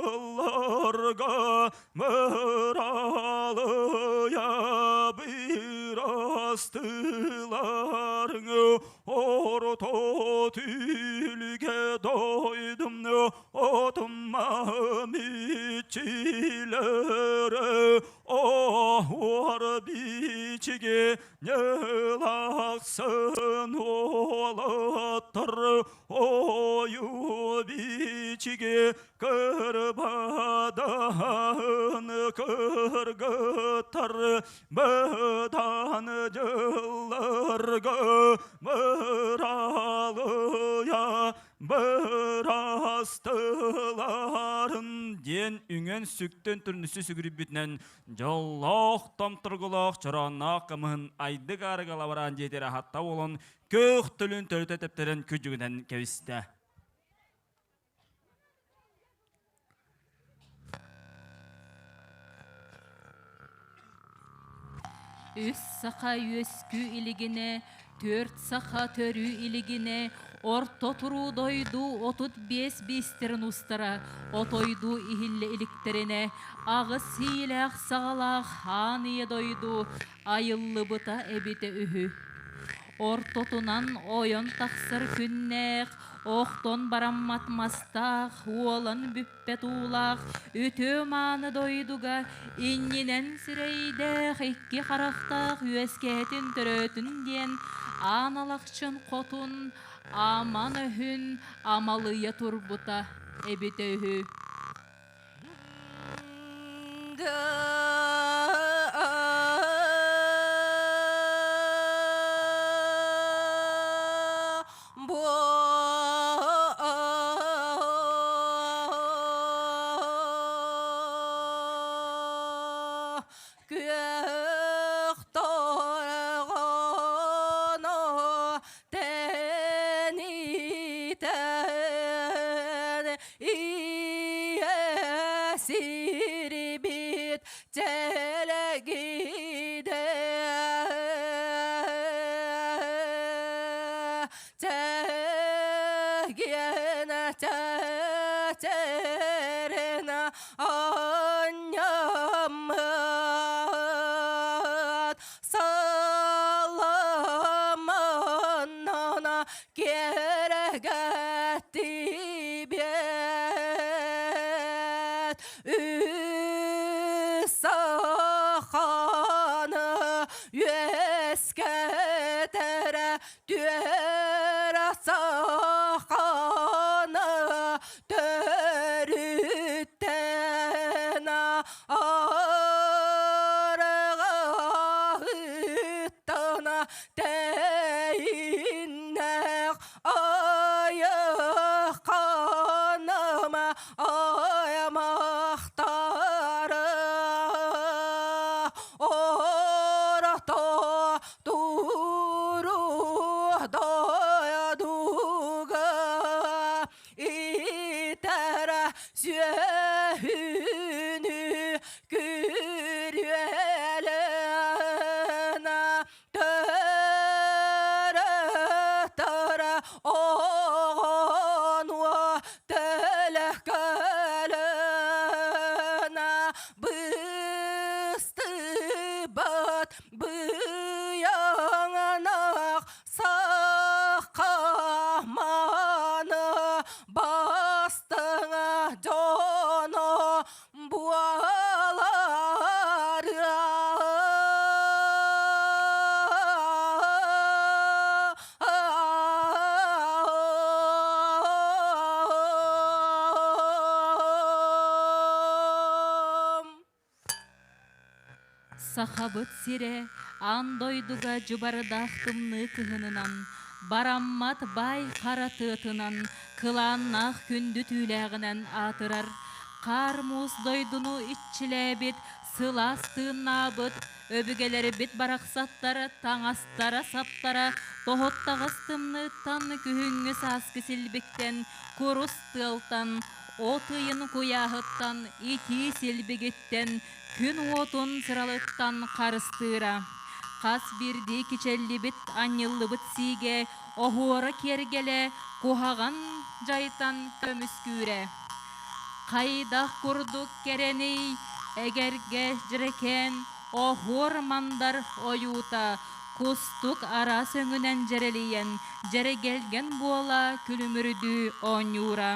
дьылларга Мыралыйа бырастыыларыҥ орто түүлгэ дойдум отуммам иччилэрэ оһуор бичиги ньылахсын уолаттар ойуу бичиги Кырбадаһын кыргыттар быдан дьылларга быралыйа бырастыларын диэн үҥэн-сүктэн түрнүсү сүгүрүйбүтүнэн дьоллоох томторгулаах чороонноох кымыһын айдык аарыга лабараан диэтэр аһатта буолан көөх төлүн төрүтэ тэптэрэн күдьүгүнэн кэбистэ. Үс саха үөскүү илигинэ, түөрт саха төрүү илигинэ, орто туруу дойду 35 биистэрин устара отойдуу иһиллэ иликтэринэ, аҕыс иилээх саҕалаах хаан ийэ дойду айыллыбыта эбитэ үһү. Ортотунан ойон тахсар күннээх, охтон бараммат мастаах, уолан бүппэт уулаах, үтүө-мааны дойдуга иннинэн сирэйдээх, икки харахтаах үөскээтин төрөөтүн диэн Аан Алахчын хотун аман өһүн амалыйа турбута эбитэ үһү. Күөх торҕоно тэнитэн ийэ сирибит чэлэгидэ чэгиэнэ чэчэринэ анньаммыт саламаннана кэрэгэтибиэт үс саханы үөскэтэрэ түөрэ саханы төрүттэн арҕаһыттан тэйиннэх айыхханым аймахтары орто туру дойдуга итэр сүөһүнү күрүөлэн төрөтөр оҕону төлөкөлөн быстыбат быйаҥанах сахаманы бастыҥа дьоно буоларыа. Сахабыт сирэ аан дойдуга дьыбардаах тымныы кыһынынан, бараммат баай хара тыатынан, кылааннаах күндү түүлээҕинэн аатырар. Хаар-муус дойдуну иччилээбит, сылаас тыыннаабыт, өбүгэлэрбит барахсаттар таҥастара-саптара тоһуттаҕас тымныыттан күһүҥҥү сааскы силбиктэн, курус тыалтан, от ыйын куйааһыттан, итии силбигиттэн, күн уотун сыралыттан харыстыыра. Хас биирдии кичэллибит, анньыллыбыт сиигэ, оһуора киэргэлэ, куһаҕан дьайтан көмүскүүрэ. Хайдах курдук кэрэний, эгэлгэ дьэрэкээн, оһуор-мандар ойуута, кустук араас өҥүнэн дьэрэлийэн, дьэрэгэлгэн буола күлүмүрдүү оонньуура.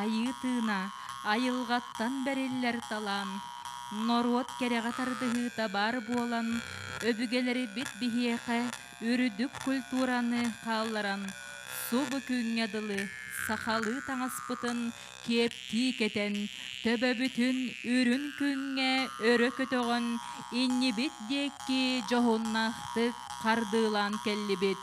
Айыы тыына, айылҕаттан бэриллэр талаан, норуот кэрэҕэ тардыһыыта баар буолан, өбүгэлэрбит биһиэхэ үрдүк культураны хаалларан, субу күҥҥэ дылы сахалыы таҥаспытын киэптии кэтэн, төбөбүтүн үрүн күҥҥэ өрө көтөҕөн, иннибит диэки дьоһуннаахтык хардыылаан кэллибит.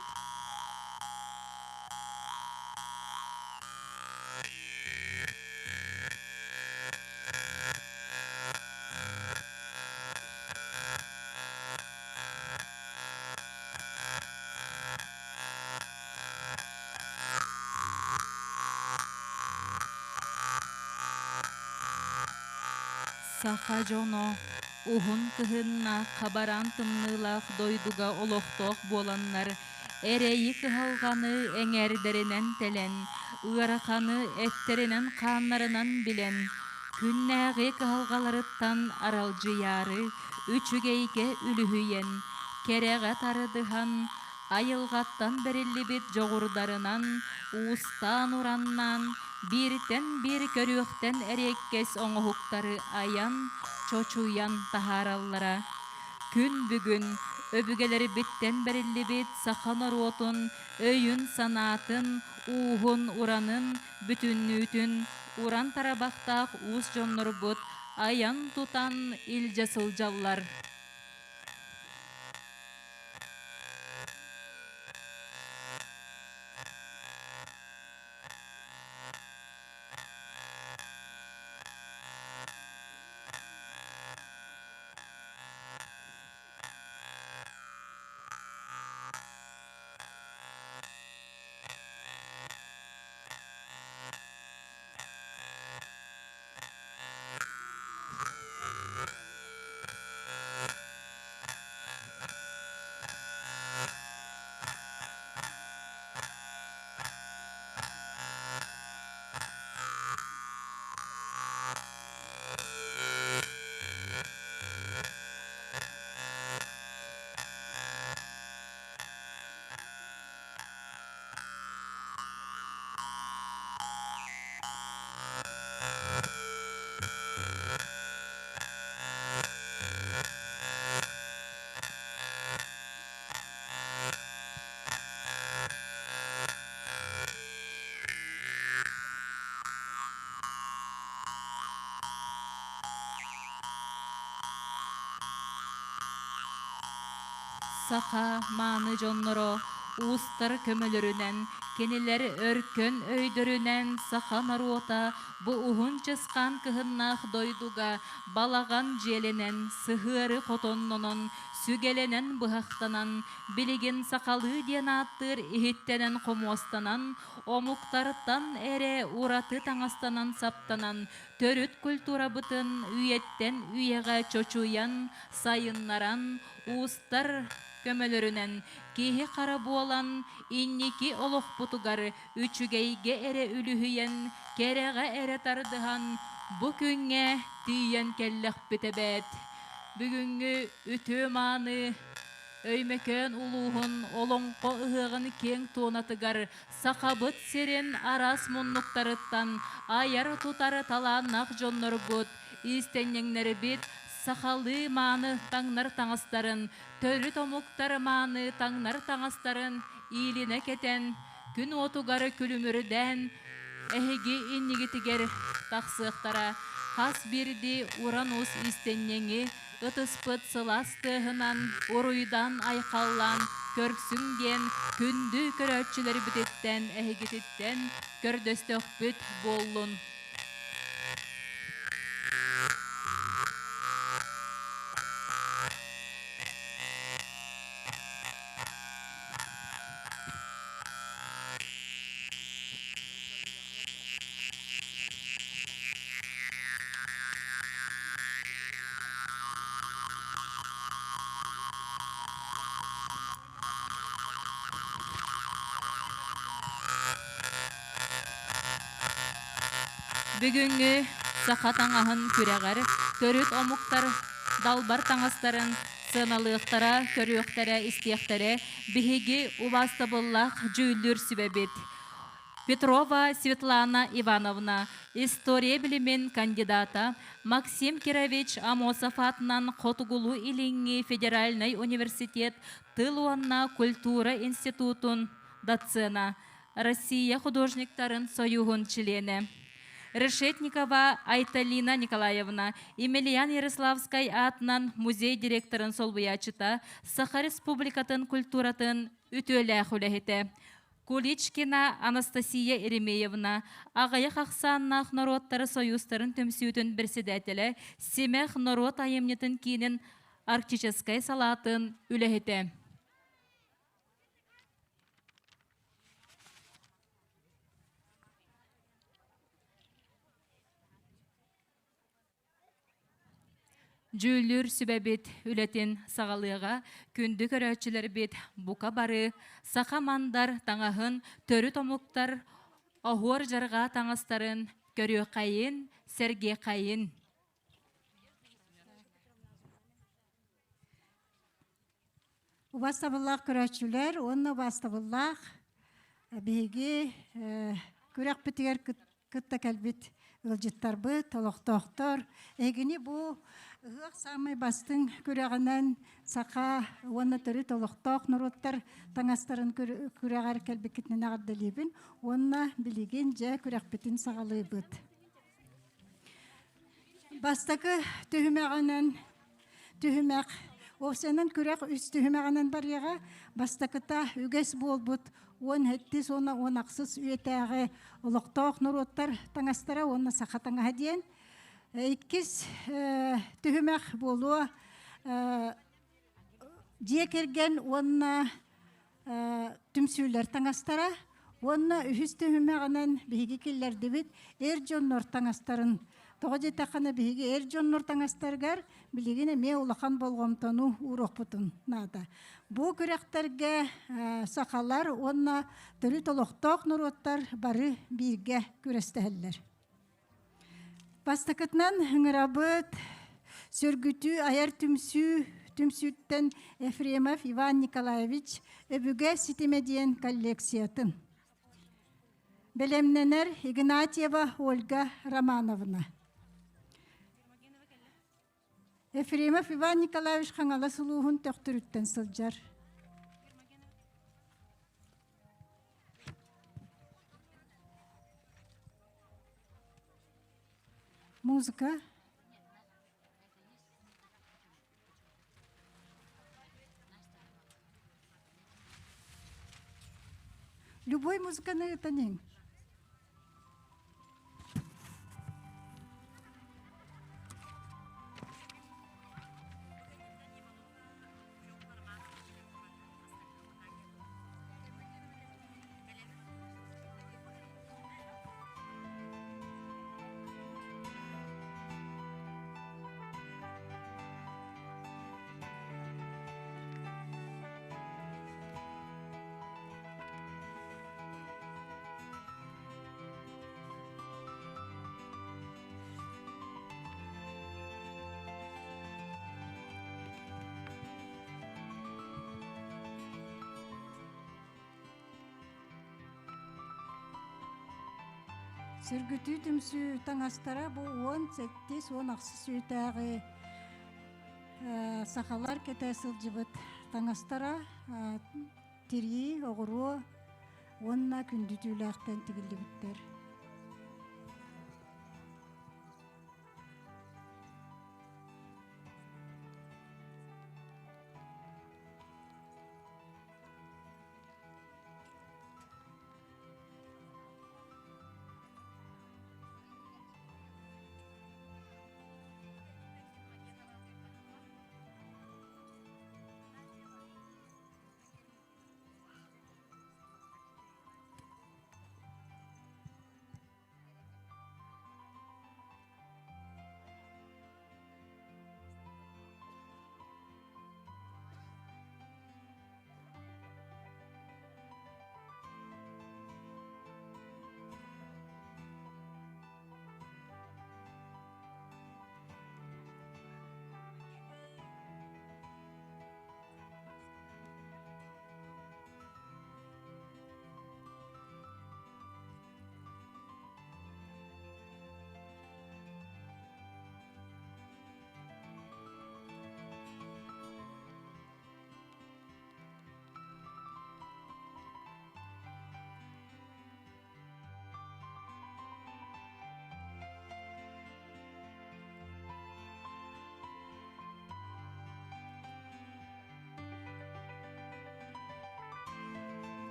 Саха дьоно уһун кыһынна хабараан тымныылаах дойдуга олохтоох буоланнар, эрэйи-кыһалҕаны эҥээрдэринэн тэлэн, ыараханы эттэринэн-хааннарынан билэн, күннээҕи кыһалҕаларыттан аралдьыйаары үчүгэйгэ үлүһүйэн, кэрэҕэ тардыһан, айылҕаттан бэриллибит дьоҕурдарынан уустаан-ураннаан, бииртэн биир көрүөхтэн эриэккэс оҥоһуктары айан, чочуйан таһаараллара. Күн бүгүн өбүгэлэрбиттэн бэриллибит саха норуотун өйүн-санаатын, ууһун-уранын бүтүннүүтүн уран тарабахтаах уус дьоннорбут айан-тутан илдьэ сылдьаллар. Саха мааны дьонноро уустар көмөлөрүнэн, кинилэр өркөн өйдөрүнэн саха норуота бу уһун чысхаан кыһыннаах дойдуга балаҕан дьиэлэнэн, сыһыары хотоннонон, сүгэлэнэн быһахтанан, билигин сахалыы диэн ааттыыр иһиттэнэн хомуостанан, омуктартан эрэ ураты таҥастанан-саптанан, төрүт культурабытын үйэттэн үйэҕэ чочуйан, сайыннаран, уустар көмөлөрүнэн киһи-хара буолан, инники олохпутугар үчүгэйгэ эрэ үлүһүйэн, кэрэҕэ эрэ тардыһан, бу күҥҥэ тиийэн кэллэхпит эбээт. Бүгүҥҥү үтүө-мааны Өймөкөөн улууһун Олоҥхо ыһыаҕын киэҥ туонатыгар Сахабыт сирин араас муннуктарыттан айар-тутар талааннаах дьоннорбут, иистэнньэҥнэрбит сахалыы мааны таҥнар таҥастарын, төрүт омуктар мааны таҥнар таҥастарын иилинэ кэтэн, күн уотугар күлүмүрдээн, эһиги иннигитигэр тахсыахтара. Хас биирдии уран уус иистэнньэҥи ытыспыт сылаас тыаһынан уруйдаан-айхаллаан көрсүҥ диэн күндү көрөөччүлэрбититтэн эһигититтэн көрдөстөхпүт буоллун. Бүгүҥҥү саха таҥаһын күрэҕэр төрүт омуктар далбар таҥастарын сыаналыахтара, көрүөхтэрэ, истиэхтэрэ биһиги убаастабыллаах дьүүллүүр сүбэбит. Петрова Светлана Ивановна, история билимин кандидата, Максим Кирович Амосов аатынан Хотугулуу-Илиҥҥи федеральнай университет тыл уонна культура институтун доцена, Россия художниктарын союһун чилиэнэ. Решетникова Айталина Николаевна, Емельян Ярославскай аатынан музей директорын солбуйааччыта, Саха Республикатын культуратын үтүөлээх үлэһитэ. Куличкина Анастасия Еремеевна, аҕыйах ахсааннаах норуоттары союзтарын түмсүүтүн председателэ, Симэх норуот айымньытын киинин арктическай салаатын үлэһитэ. Дьүүллүүр сүбэбит үлэтин саҕалыаҕа күндү көрөөччүлэрбит бука бары саха мандар таҥаһын төрүт омуктар оһуор дьарҕаа таҥастарын көрүөххэйин, сэргиэххэйин. Убастабыллаах көрөөччүлэр уонна убастабыллаах биһиги күрэхпитигэр кытта кэлбит ыалдьыттарбыт, олохтоохтор, эһигини бу ыһыах саамай бастыҥ күрэҕинэн саха уонна төрүт олохтоох норуоттар таҥастарын күрэҕэр кэлбиккитинэн эҕэрдэлиибин уонна билигин дьэ күрэхпитин саҕалыыбыт. Бастакы түһүмэҕинэн түһүмэх Овсянан күрэх үс түһүмэҕинэн барыаҕа. Бастакыта үгэс буолбут 17 уонна 16 үйэтээҕи олохтоох норуоттар таҥастара уонна саха таҥаһа диэн. Иккис түһүмэх буолуо дьиэ кэргэн уонна түмсүүлэр таҥастара уонна үһүс түһүмэҕинэн биһиги киллэрдибит эр дьоннор таҥастарын. Тоҕо диэтэххинэ биһиги эр дьоннор таҥастарыгар билигин эмиэ улахан болҕомтону ууруохпутун наада. Бу күрэхтэргэ сахалар уонна төрүт олохтоох норуоттар бары бииргэ күрэстэһэллэр. Бастакытынан ыҥырабыт Сөргүтүү айар түмсүү түмсүүттэн Ефремов Иван Николаевич Өбүгэ ситимэ диэн коллекциятын. Бэлэмнэнэр Игнатьева Ольга Романовна. Ефремов Иван Николаевич Хаҥалас улууһун Төхтүрүттэн сылдьар. Музыка. Любой музыканы ытаның. Сөргүтүү түмсүү таҥастара бу 18-16 сүүтээҕи сахалар кэтэ сылдьыбыт таҥастара тирии, оҕуруо уонна күндү түүлээхтэн тигиллибиттэр.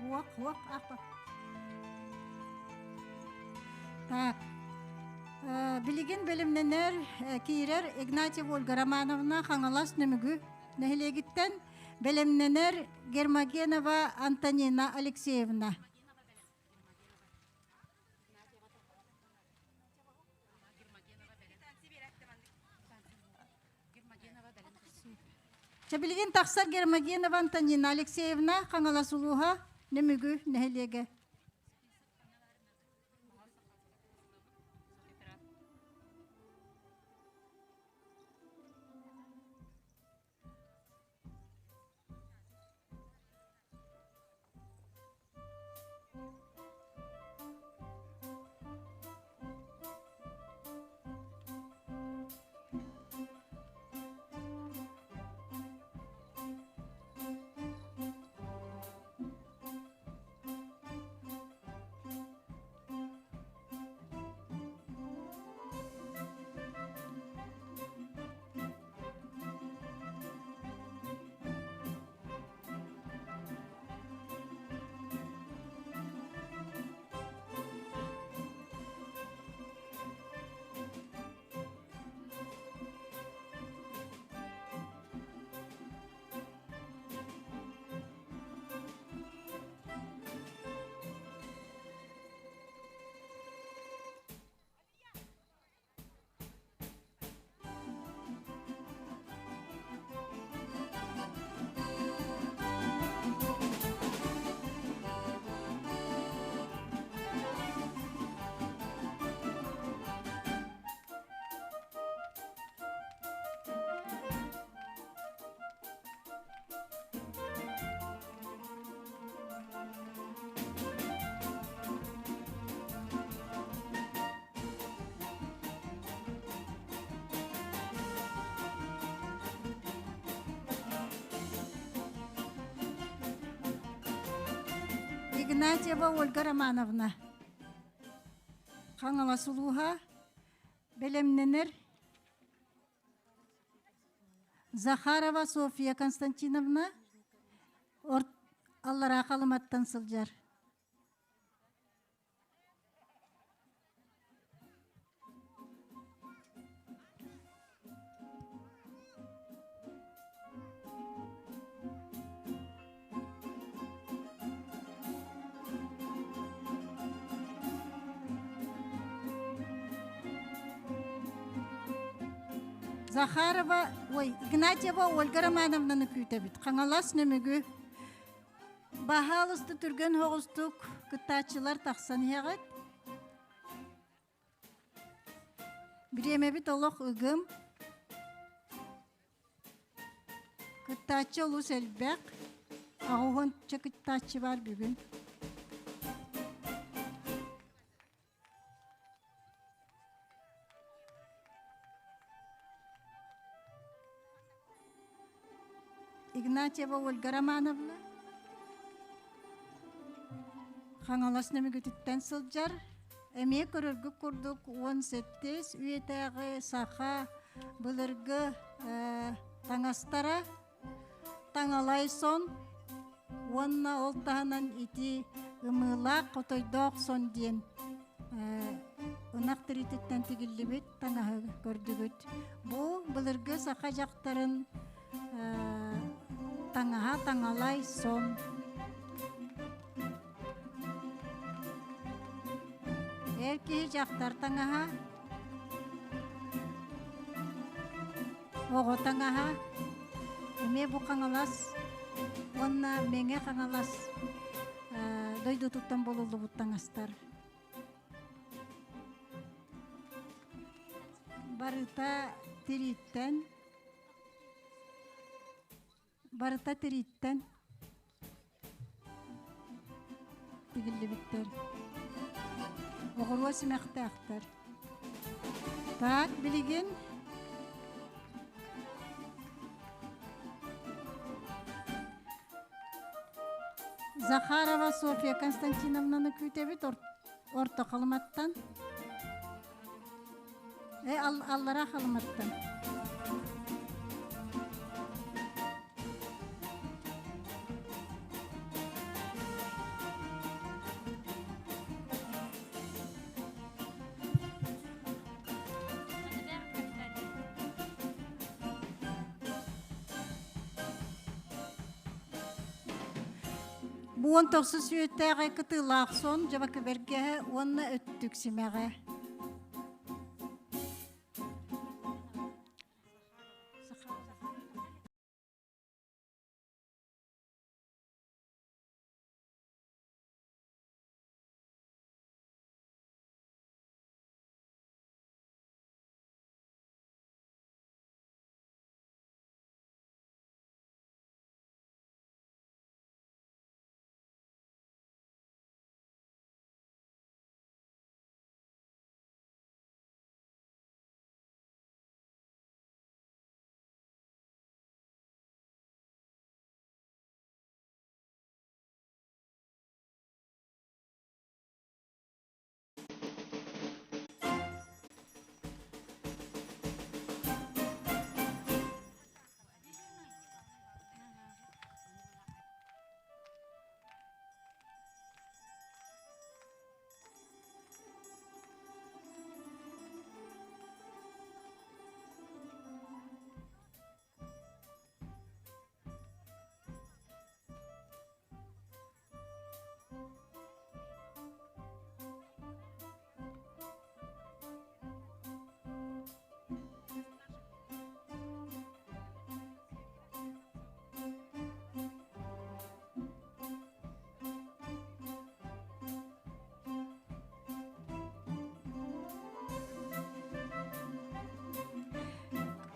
Хуох, хуох, апа. Так. Билигин бэлэмнэнэр киирэр Игнатьева Ольга Романовна Хаҥалас Нөмүгү нэһилиэгиттэн бэлэмнэнэр Гермогенова Антонина Алексеевна. Чэ билигин тахсар Гермогенова Антонина Алексеевна Хаҥалас улууһа Нөмүгү нэһилиэгэ. Игнатьева Ольга Романовна Хаҥалас улууһа бэлэмнэнэр Захарова Софья Константиновна Аллараа Халыматтан сылдьар. Захарова, ой, Игнатьева Ольга Романовнаны күүтэбит. Хаҥалас Нөмүгү Баһаалыста түргэн соҕустук кыттааччылар тахсан иһэҕит. Бириэмэбит олох ыгым. Кыттааччы олус элбэх. Аҕыһонча кыттааччы бар бүгүн. Игнатьева Ольга Романовна Хаҥалас Нөмүгүтүттэн сылдьар. Эмиэ көрөргүт курдук 18 үйэтээҕи саха былыргы таҥастара таҥалай сон уонна ол таһынан ити ымыылаах хотойдоох сон диэн ынах тириититтэн тигиллибит таҥаһы көрдүгүт. Бу былыргы саха дьахтарын таҥаһа таҥалай сон. Эр киһи дьахтар таҥаһа Оҕо таҥаһа эмиэ бу Хаҥалас уонна Мэҥэ Хаҥалас дойдутуттан булуллубут таҥастар. Барыта тирииттэн Барыта тирииттэн тигиллибиттэр. Оҕуруо симэхтээхтэр. Так, билигин Захарова Софья Константиновнаны күүтэбит орто Халыматтан. Э, аллара Халыматтан. Бу 19 үйэтээҕи кытыылаах сон дьабака бэргэһэ уонна өттүк симэҕэ.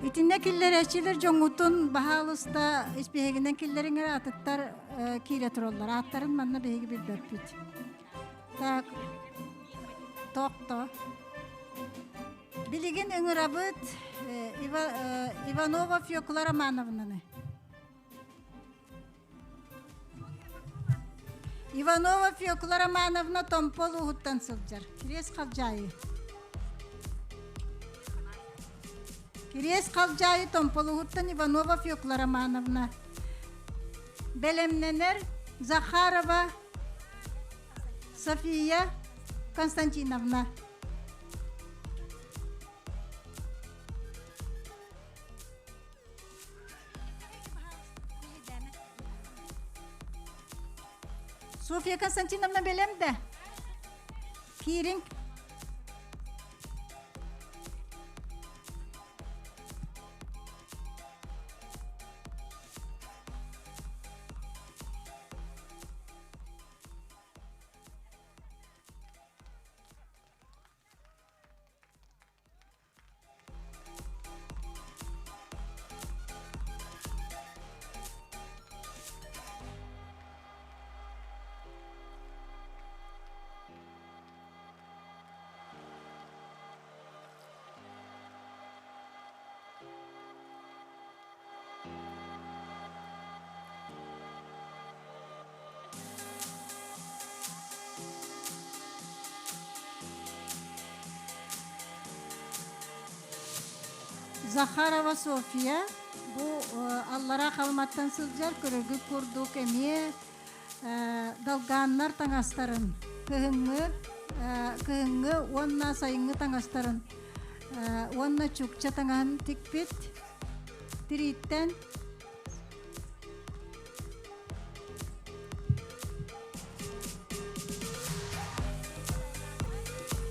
Итиннэ киллэрээччилэр дьоҥҥутун баһаалыста испииһэгинэн киллэриҥ эрэ атыттар киирэ тураллар. Ааттарын манна биһиги билбэппит. Так, тохто. Билигин ыҥырабыт Иванова Фёкла Романовнаны. Иванова Фёкла Романовна Томпо улууһуттан сылдьар. Кириэс Халдьаайы. Кириэс Халдьаайы Томпо улууһуттан Иванова Фёкла Романовна. Бэлэмнэнэр Захарова София Константиновна. Софья Константиновна бэлэм да? Киириҥ. Захарова Софья бу аллараа Халыматтан сылдьар көрөргүт курдук эмиэ долгааннар таҥастарын кыһыҥҥы кыһыҥҥы уонна сайыҥҥы таҥастарын уонна чукча таҥаһын тикпит тирииттэн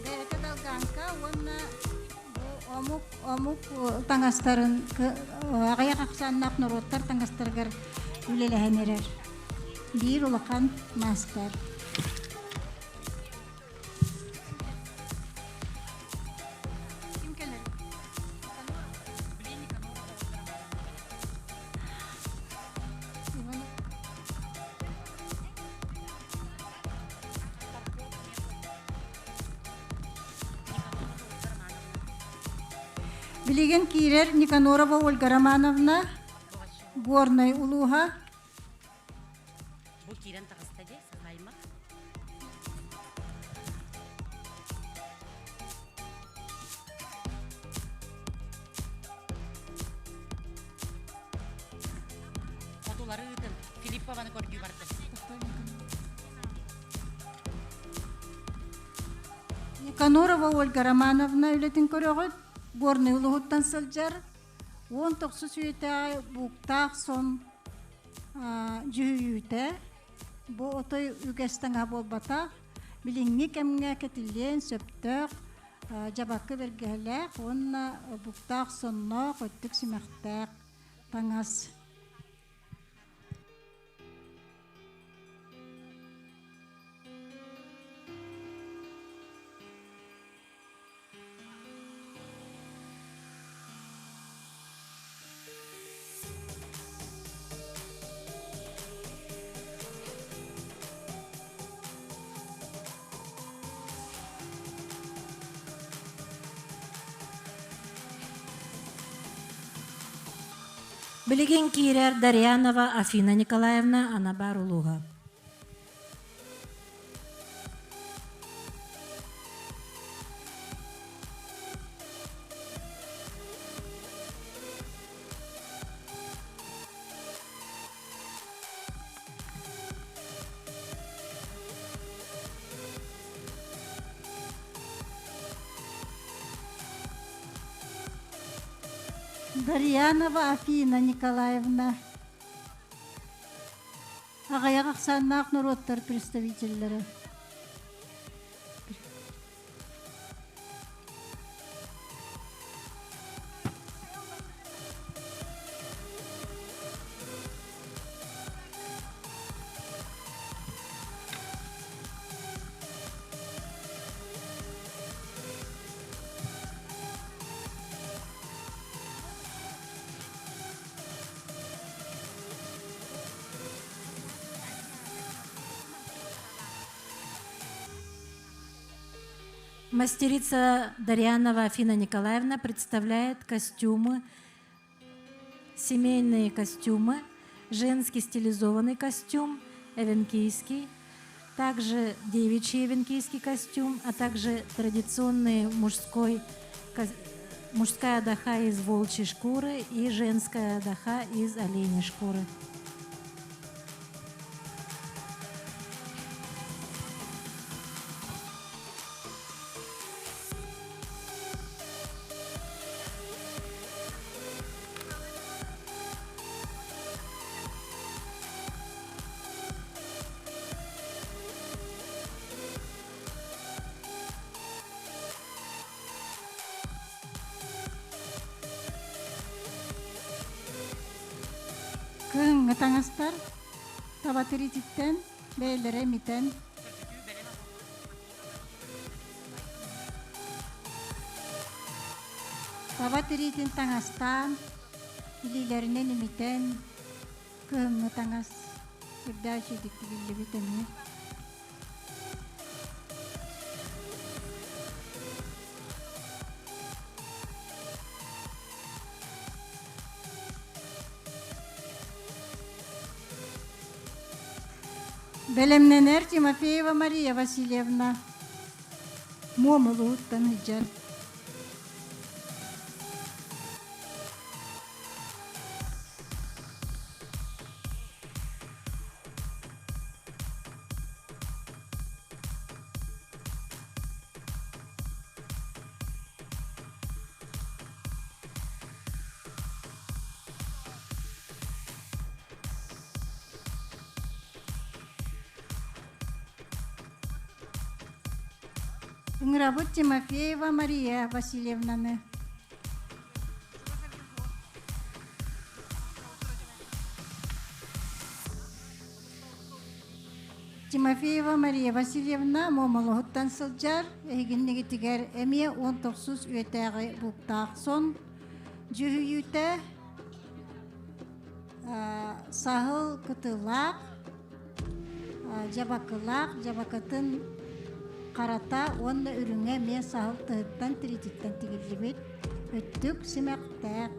Бэйэтэ долганка уонна бу омук омук таҥастарын аҕыйах ахсааннаах норуоттар таҥастарыгар үлэлэһэн эрэр биир улахан маастар. Ким кэлэр? Билигин киирэр Никанорова Ольга Романовна, Горнай улууһа. Бу киирэн таҕыста дии, Сахаймах. Хотулары ыытын, Филиппованы көрдүү бардым. Никанорова Ольга Романовна үлэтин көрөҕүт. Горнай улууһуттан сылдьар. 19 үйэтээҕи бууктаах сон дьүһүйүүтэ. Бу отой үгэс таҥаһа буолбатах, билиҥҥи кэмҥэ кэтиллиэн сөптөөх дьабакы бэргэһэлээх уонна буктаах сонноох, өттүк симэхтээх таҥас. Билигин киирэр Дарьянова Афина Николаевна Анабар улууһа. Дарьянова Афина Николаевна Аҕыйах ахсааннаах норуоттар представителлэрэ. Мастерица Дарьянова Афина Николаевна представляет костюмы, семейные костюмы, женский стилизованный костюм, эвенкийский, также девичий эвенкийский костюм, а также традиционный мужской, мужская даха из волчьей шкуры и женская даха из оленей шкуры. Кыһыҥҥы таҥастар таба тириититтэн бэйэлэрэ имитэн таба тириитин таҥастаан илиилэринэн имитэн Кыһыҥҥы таҥас сүрдээх үчүгэйдик тигиллибит эмиэ. Бэлэмнэнэр Тимофеева Мария Васильевна Муомулууттан сылдьар. Ыҥырабыт Тимофеева Мария Васильевнаны. Тимофеева Мария Васильевна Момолоһуттан сылдьар, эһигиннигитигэр эмиэ 19 үйэтээҕи бууктаах сон дьүһүйүүтэ саһыл кытылаах, дьабакылаах, дьабакытын харата уонна үрүҥэ эмиэ саһыл тыһыттан тириититтэн тигиллибит өттүк симэхтээх.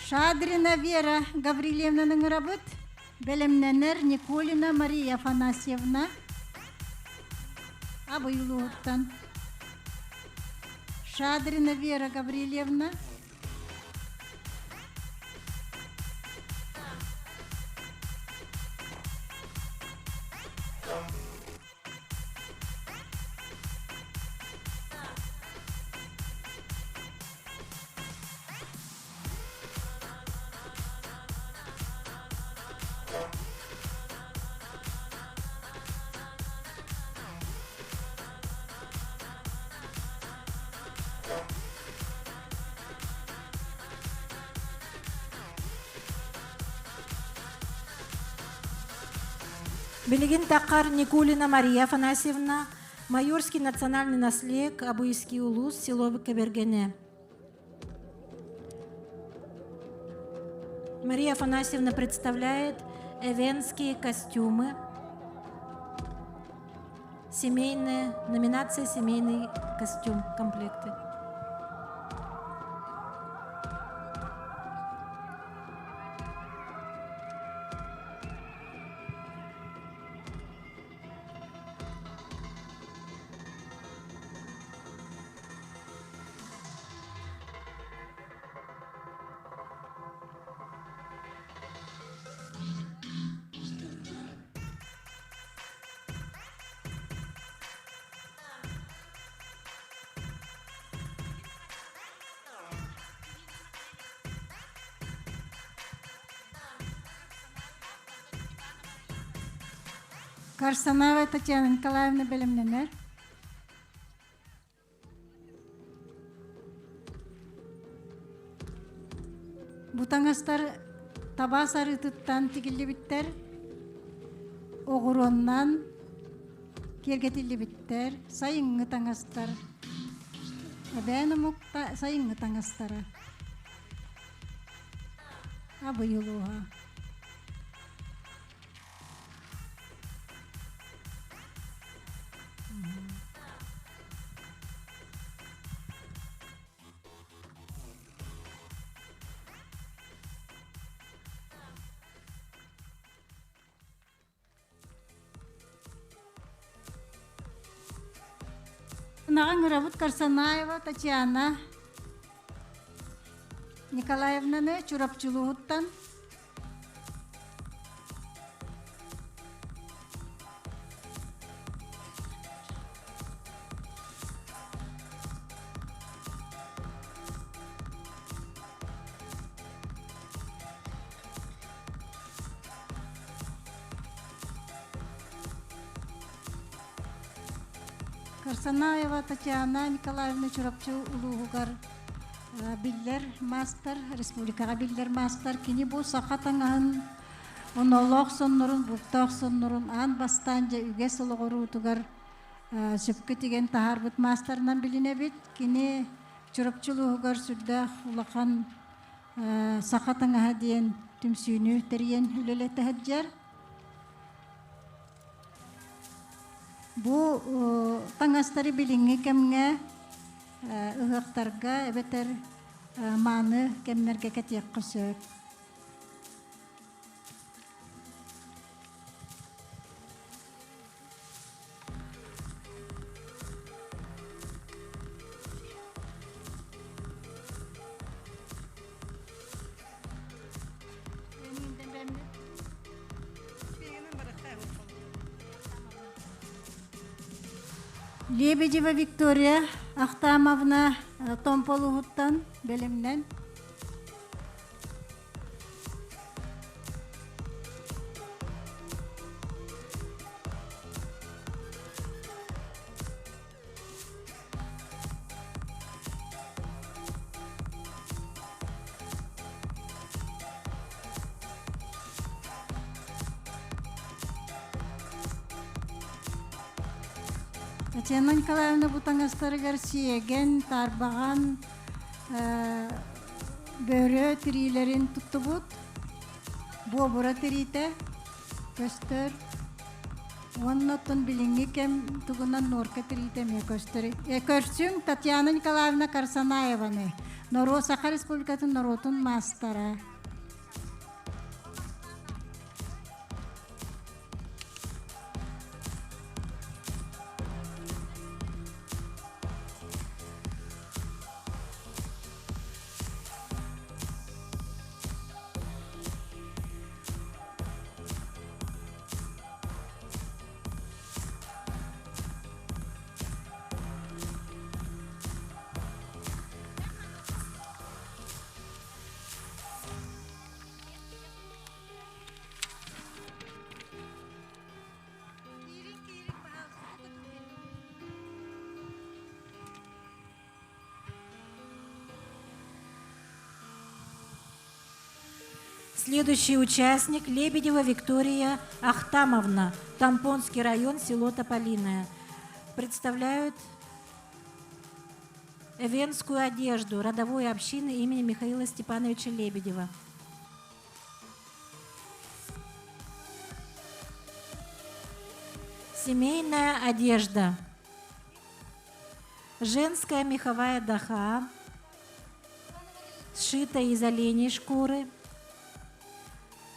Шадрина Вера Гаврильевнаны ыҥырабыт. Бэлэмнэнэр Николина Мария Афанасьевна Абый улууһуттан. Шадрина Вера Гаврильевна. Билигин таххар Никулина Мария Афанасьевна, Майорский национальный наслег, Абыйский улус, село Кабергене. Мария Афанасьевна представляет эвенские костюмы, семейные, номинация «Семейный костюм» комплекты. Карсанаева Татьяна Николаевна бэлэмнэнэр. Бу таҥастар таба сарыытыттан тигиллибиттэр, оҕуруоннан киэргэтиллибиттэр, сайыҥҥы таҥастар. Эбээн омук сайыҥҥы таҥастара. Абый улууһа. Ынаҕыҥ ырабыт Карсанаева Татьяна Николаевнаны Чурапчылууһуттан Карсанаева Татьяна Николаевна Чурапчы улууһугар биллэр маастар, республикаҕа биллэр маастар. Кини бу саха таҥаһын онолоох соннорун, бултаах соннорун аан бастаан дьэ үгэс олоҕоруутугар сөпкө тигэн таһаарбыт маастарынан билинэбит. Кини Чурапчы улууһугар сүрдээх улахан саха таҥаһа диэн түмсүүнү тэрийэн үлэлэтэ сылдьар. Бу таҥастары билиҥҥи кэмҥэ ыһыахтарга эбэтэр мааны кэмнэргэ кэтиэххэ сөп. Лебедева Виктория Ахтамовна Томполуһуттан бэлэмнэн. Татьяна Николаевна бу таҥастарыгар сиэгэн, тарбаҕан, бөрө тириилэрин туттубут. Буобура тириитэ көстөр. Уонна оттон билиҥҥи кэм тугунан нуорка тириитэ эмиэ көстөр. Көрсүҥ Татьяна Николаевна Карсанаеваны, норуот Саха Республикатын норуотун маастара. Следующий участник Лебедева Виктория Ахтамовна, Тампонский район, село Тополиное. Представляют эвенскую одежду родовой общины имени Михаила Степановича Лебедева. Семейная одежда. Женская меховая даха, сшитая из оленей шкуры.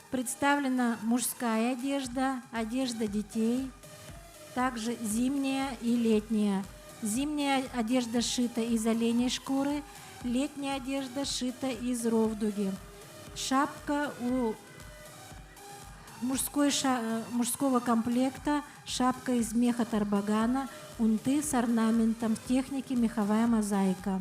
Представлена мужская одежда, одежда детей, также зимняя и летняя. Зимняя одежда сшита из оленей шкуры, летняя одежда сшита из ровдуги. Шапка у мужской ша мужского комплекта, шапка из меха тарбагана, унты с орнаментом в технике меховая мозаика.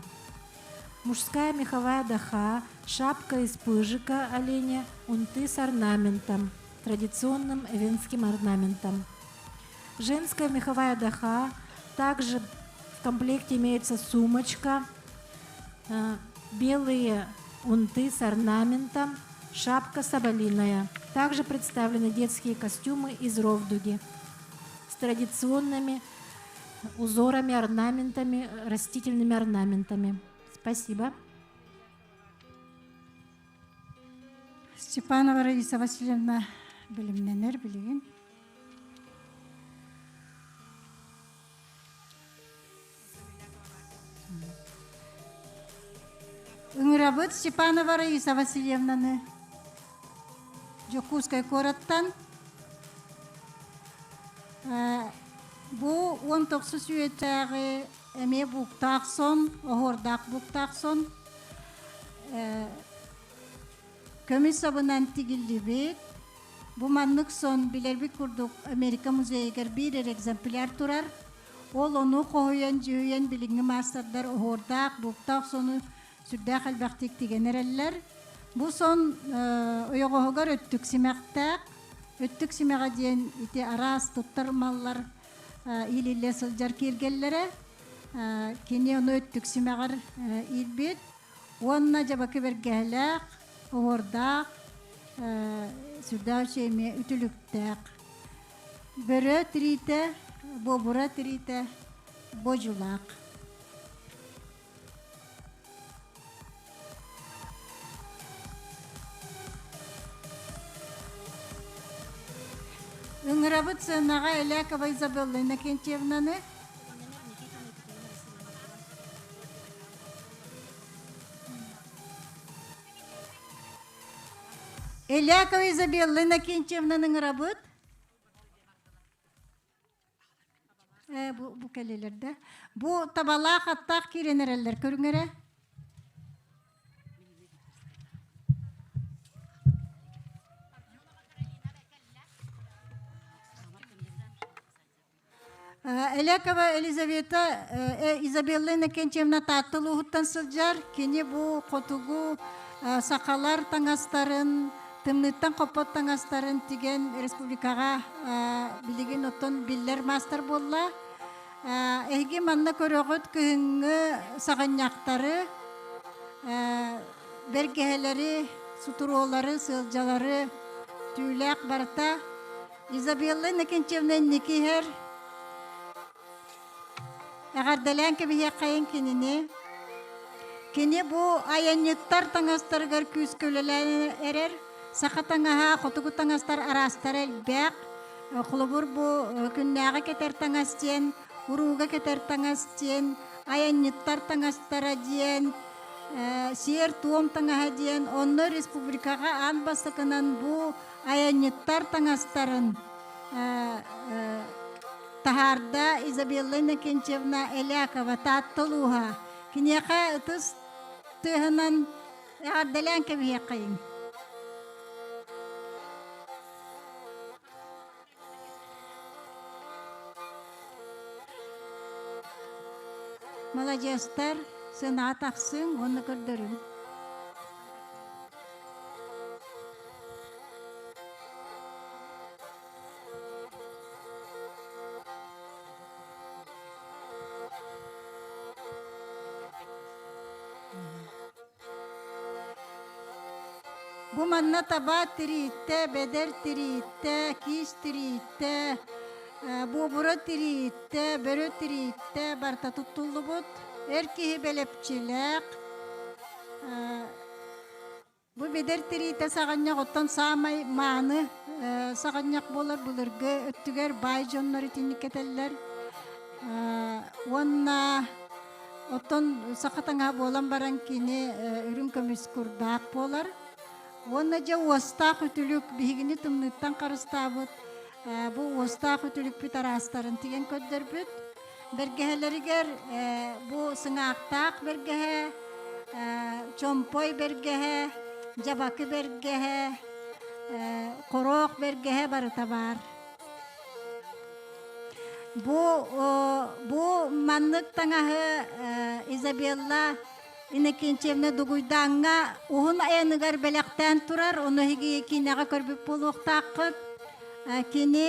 Мужская меховая даха, шапка из пыжика оленя, унты с орнаментом, традиционным эвенским орнаментом. Женская меховая даха, также в комплекте имеется сумочка, белые унты с орнаментом, шапка соболиная. Также представлены детские костюмы из ровдуги с традиционными узорами, орнаментами, растительными орнаментами. Спасибо. Степанова Раиса Васильевна бэлэмнэнэр билигин. Ыҥырабыт Степанова Раиса Васильевнаны Дьокуускай куораттан. Бу 19 үйэтээҕи эмиэ бууктаах сон, оһуордаах бууктаах сон. Көмүс сабынан тигиллибит. Бу маннык сон билэрбит курдук Америка музейыгар биир эрэ экземпляр турар. Ол ону хоһуйан, дьүһүйэн билиҥҥи маастардар оһуордаах, бууктаах сону сүрдээх элбэхтик тигэн эрэллэр. Бу сон ойоҕоһугар өттүк симэхтээх. Өттүк симэҕэ диэн ити араас туттар маллар иилиллэ сылдьар киэргэллэрэ. Кини ону өттүк симэҕэр иилбит. Уонна дьабакы бэргэһэлээх, оһуордаах, сүрдээх үчүгэй эмиэ үтүлүктээх. Бөрө тириитэ, буобура тириитэ, бодьулаах. Ыҥырабыт сыанаҕа Элякова Изабелла Иннокентьевнаны. Элякова Изабелла Иннокентьевнаны ыҥырабыт. Э, бу, бу кэлилэр да. Бу табалаах аттаах киирэн эрэллэр көрүҥ эрэ. Элякова Елизавета Изабелла Иннокентьевна Таатта улууһуттан сылдьар. Кини бу хотугу сахалар таҥастарын, тымныыттан хоппот таҥастарын тигэн республикаҕа билигин оттон биллэр маастар буолла. Эһиги манна көрөҕүт кыһыҥҥы саҕынньахтары, бэргэһэлэри, сутуруолары, сыалдьалары, түүлээх барыта. Изабелла Иннокентьевна инники иһэр. Эҕэрдэлээн кэбиһиэххэйин кинини. Кини бу айанньыттар таҥастарыгар күүскэ үлэлээн эрэр. Саха таҥаһа, хотугу таҥастар араастара элбэх. Холобур, бу күннээҕи кэтэр таҥас диэн, урууга кэтэр таҥас диэн, айанньыттар таҥастара диэн, сиэр-туом таҥаһа диэн, онно республикаҕа аан бастакынан бу айанньыттар таҥастарын таһаарда Изабелла Иннокентьевна Элякова Таатта улууһа. Киниэхэ ытыс тыаһынан эҕэрдэлээн кэбиһиэххэйиҥ. Маладьыастар, сыанаҕа тахсыҥ уонна көрдөрүҥ. Бу манна таба тирииттэ, бэдэр тирииттэ, киис тирииттэ, буобура тирииттэ, бөрө тирииттэ барыта туттуллубут. Эр киһи бэлэпчилээх. Бу бэдэр тириитэ саҕынньах оттон саамай мааны саҕынньах буолар былыргы өттүгэр баай дьоннор итинник кэтэллэр. Уонна оттон саха таҥаһа буолан баран кини үрүҥ көмүс курдаах буолар. Уонна дьэ уостаах үтүлүк биһигини тымныыттан харыстаабыт бу уостаах үтүлүкпүт араастарын тигэн көрдөрбүт. Бэргэһэлэригэр бу сыҥаахтаах бэргэһэ, чомпой бэргэһэ, дьабакы бэргэһэ, хороох бэргэһэ барыта баар. Бу, бу маннык таҥаһы Изабелла Иннокентьевна Дугуйдааҥҥа уһун айаныгар бэлэхтээн турар, ону эһиги киинэҕэ көрбүт буолуохтааххыт. Кини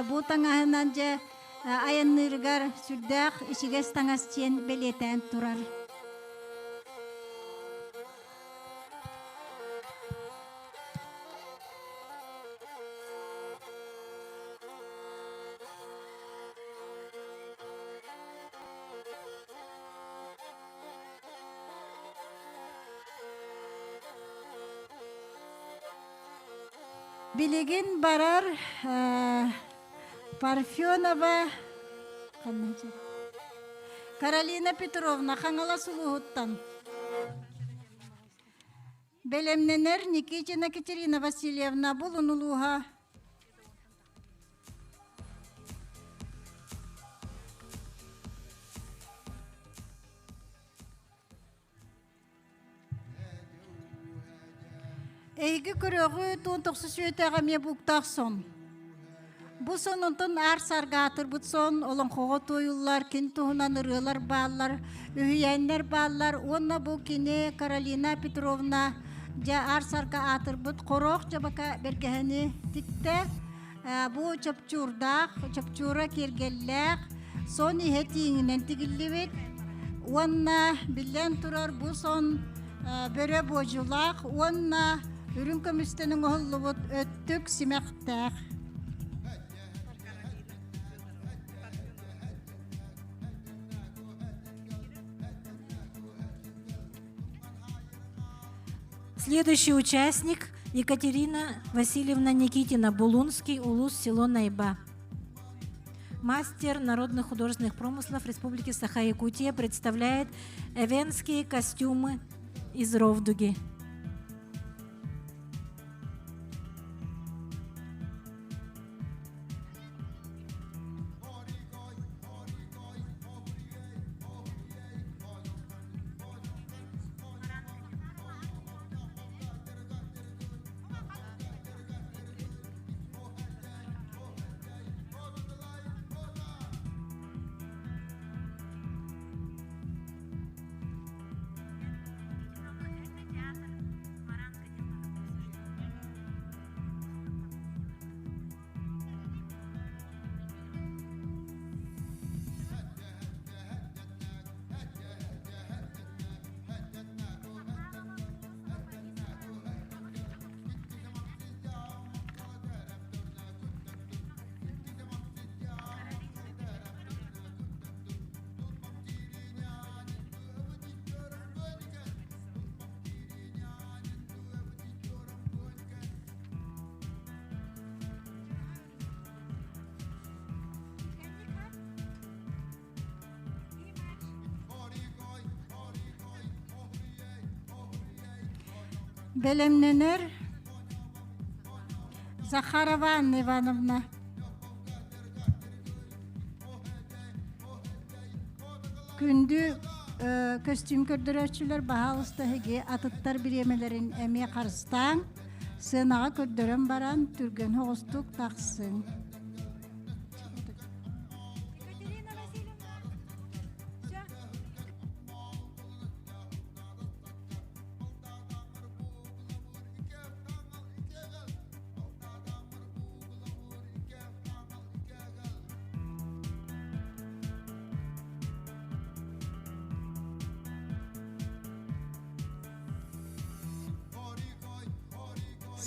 бу таҥаһынан дьэ айанныырыгар сүрдээх ичигэс таҥас диэн бэлиэтээн турар. Билигин барар Парфенова Каролина Петровна Хаҥалас улууһуттан. Бэлэмнэнэр Никитина Катерина Васильевна Булун улууһа. Эйги көрөҕү туон тохсу сүөтэҕэ эмиэ буктаах сон. Бу сонунтан аар саргаатырбыт сон олоҥхоҕо туойуллар, кин туһунан ырыалар бааллар, үһүйээннэр бааллар уонна бу кини Каролина Петровна дьэ аар сарга аатырбыт хороох дьабака бэргэһэни тиктэ. Бу чопчуурдаах, чопчуура киэргэллээх, сон иһэ тииҥинэн тигиллибит уонна биллэн турар бу сон бөрө буодьулаах уонна үрүҥ көмүстэн оҥоһуллубут өттүк симэхтээх. Следующий участник Екатерина Васильевна Никитина, Булунский, Улус, село Найба. Мастер народных художественных промыслов Республики Саха-Якутия представляет эвенские костюмы из Ровдуги. Бэлэмнэнэр Захарова Анна Ивановна. Күндү көстүүм көрдөрөөччүлэр баһаалыста эһиги атыттар бириэмэлэрин эмиэ харыстааҥ, сыанаҕа көрдөрөн баран түргэн соҕустук тахсыҥ.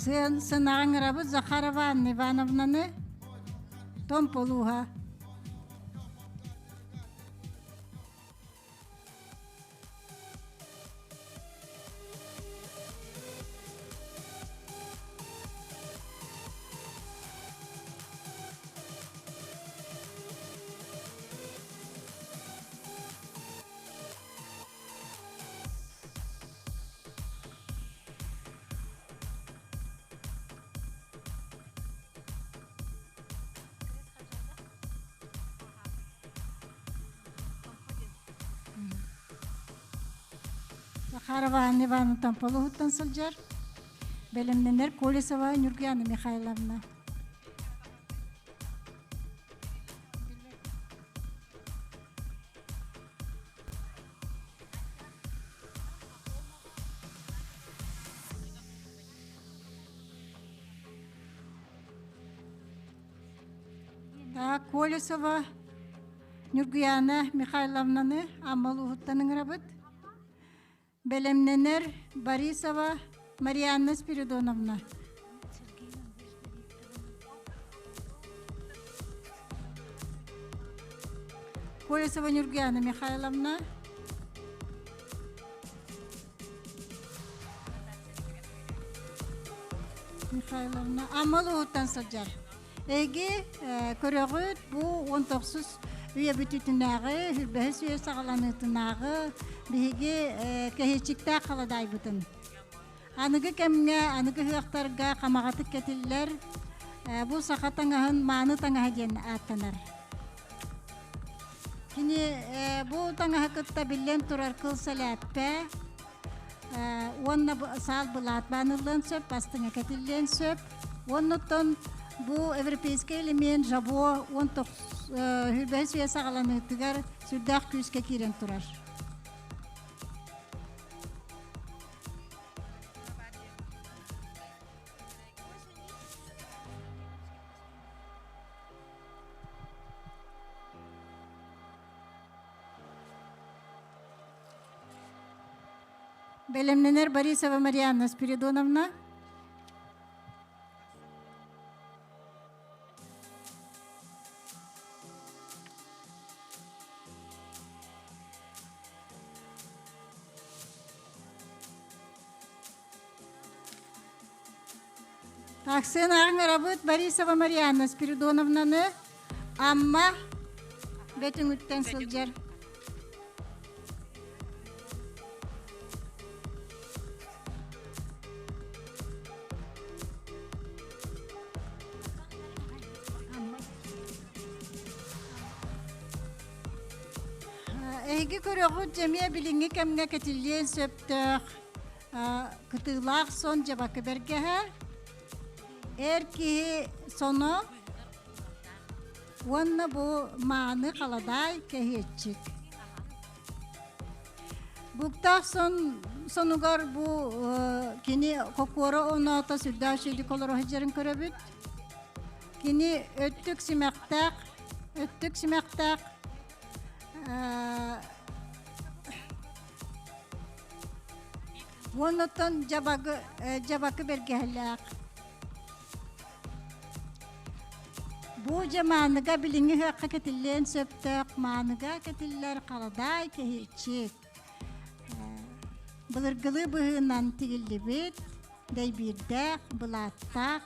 Сыан сынаҕыҥырабыт Захарова Анна Ивановнаны Томполууһа. Захарова Анна Ивановна Томполуһуттан сылдьар. Бэлэмнэнэр Колесова Нюргуяна Михайловна. Так, Колесова Нюргуяна Михайловнаны Амма улууһуттан ыҥырабыт. Бэлэмнэнэр Борисова Марианна Спиридоновна. Колесова Нюргуяна Михайловна. Михайловна Амма улууһуттан сылдьар. Эһиги көрөҕүт бу 19 үйэ бүтүүтүнээҕи, хүрбэһис үйэ саҕаланыытынааҕы биһиги кэһиэччиктээх халадаайбытын. Аныгы кэмҥэ, аныгы ыһыахтарга хамаҕатык кэтиллэр бу саха таҥаһын мааны таҥаһа диэн ааттанар. Кини бу таҥаһы кытта биллэн турар кыл сэлээппэ уонна саал былаат бааныллыан сөп, бастыҥа кэтиллиэн сөп. Уоннуттан бу европейскай элемент жабо 19 үйэ саҕаланыытыгар сүрдээх күүскэ киирэн турар. Бэлэмнэнэр Борисова Марианна Спиридоновна. Таксыын ааҕыҥырабыт Борисова Марианна Спиридоновнаны Амма Бөтүҥүттэн сылдьар. Эһиги көрөҕүт дьэмиэ билиҥҥи кэмҥэ кэтиллиэн сөптөөх кытыылаах сон дьабакы бэргэһэ, эр киһи соно уонна бу мааны халадаай кэһиэччик. Буктаах сон сонугар бу кини кокуора оноото сүрдээх үчүгэйдик олоро сылдьарын көрөбүт. Кини өттүк симэхтээх, өттүк симэхтээх Уоннаттан дьабакы, дьабакы бэргэһэлээх. Бу дьэ мааныга билиҥҥи ыһыахха кэтиллиэн сөптөөх мааныга кэтиллэр халадаай кэһиэччик. Былыргылыы быһыынан тигиллибит, дэйбиирдээх, былааттаах,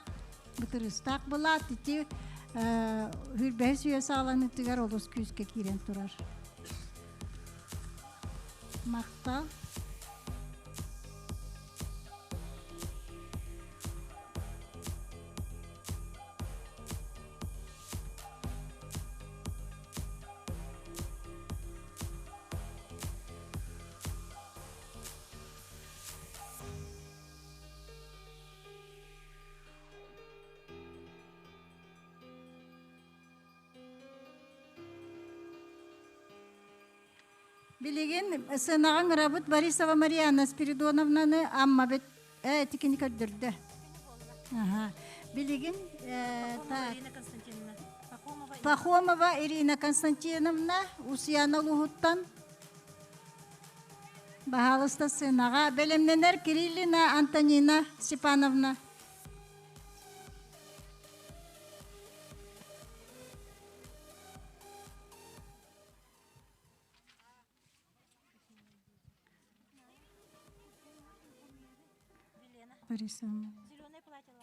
бытырыыстаах былаат ити хүрбэһис үйэ саҕаланыытыгар олус күүскэ киирэн турар. Махтал. Билигин сыанаҕа ыҥырабыт Борисова Марианна Спиридоновнаны Амма бит э итикини көрдөрдө. Аха. Билигин э, так. Пахомова Ирина Константиновна Усуйаана улууһуттан баһаалыста сыанаҕа бэлэмнэнэр Кириллина Антонина Степановна. Борисовна. Зеленое платье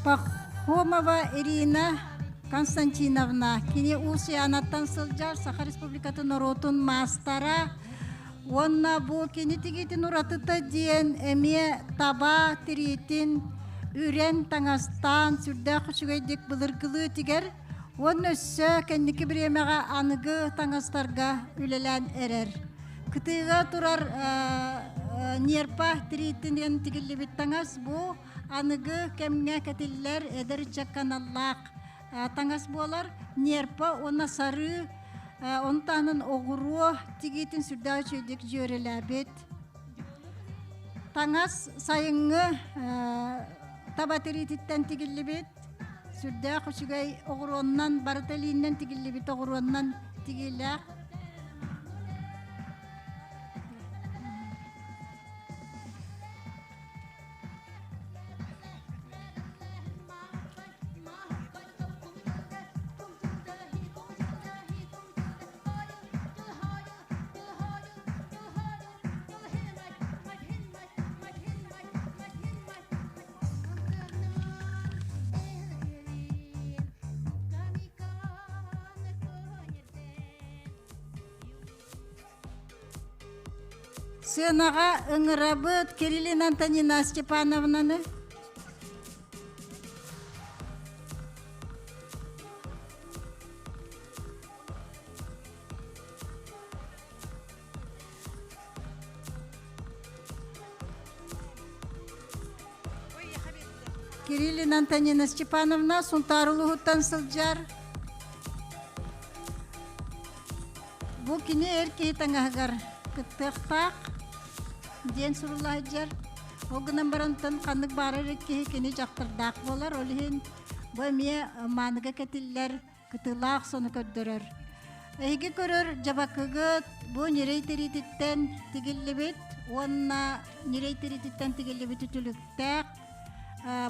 Пахомова Ирина Константиновна кини Уус Яанаттан сылдьар Саха Республикатын норуотун маастара уонна бу кини тигиитин уратыта диэн эмиэ таба тириитин үрэн таҥастаан сүрдээх үчүгэйдик былыргылыы тигэр уонна өссө кэнники бириэмэҕэ аныгы таҥастарга үлэлээн эрэр. Кытыыга турар ньиэрпэ тириитинэн тигиллибит таҥас бу аныгы кэмҥэ кэтиллэр эдэр ыччакка аналлаах таҥас буолар. Ньиэрпэ уонна сарыы ону таһынан оҕуруо тигиитин сүрдээх үчүгэйдик дьүөрэлээбит. Таҥас сайыҥҥы таба тириититтэн тигиллибит. Сүрдээх үчүгэй оҕуруоннан, барыта илииннэн тигиллибит оҕуруоннан тигиилээх. Сыанаҕа ыҥырабыт Кириллина Антонина Степановнаны. Кириллина Антонина Степановна Сунтаар улууһуттан сылдьар. Бу кини эр киһи таҥаһыгар кыттыахтаах диэн сурулла сылдьар. Ол гынан барантан ханнык баарар эр киһи кини дьахтардаах буолар. Ол иһин бу эмиэ мааныга кэтиллэр кытыылаах сону көрдөрөр. Эһиги көрөр дьабакыгыт бу ньирэй тириититтэн тигиллибит уонна ньирэй тириититтэн тигиллибит үтүлүктээх,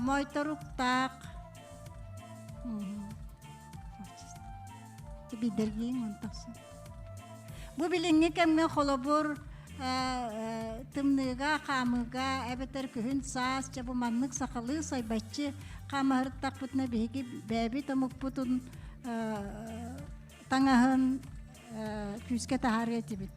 моойторуктаах. Бу билиҥҥи кэмҥэ холобур тымныыга, хаамыыга эбэтэр күһүн саас чэ бу маннык сахалыы сайбаччы хаамаһыртахпытына биһиги бэйэбит омукпутун таҥаһын күүскэ таһаарыа этибит.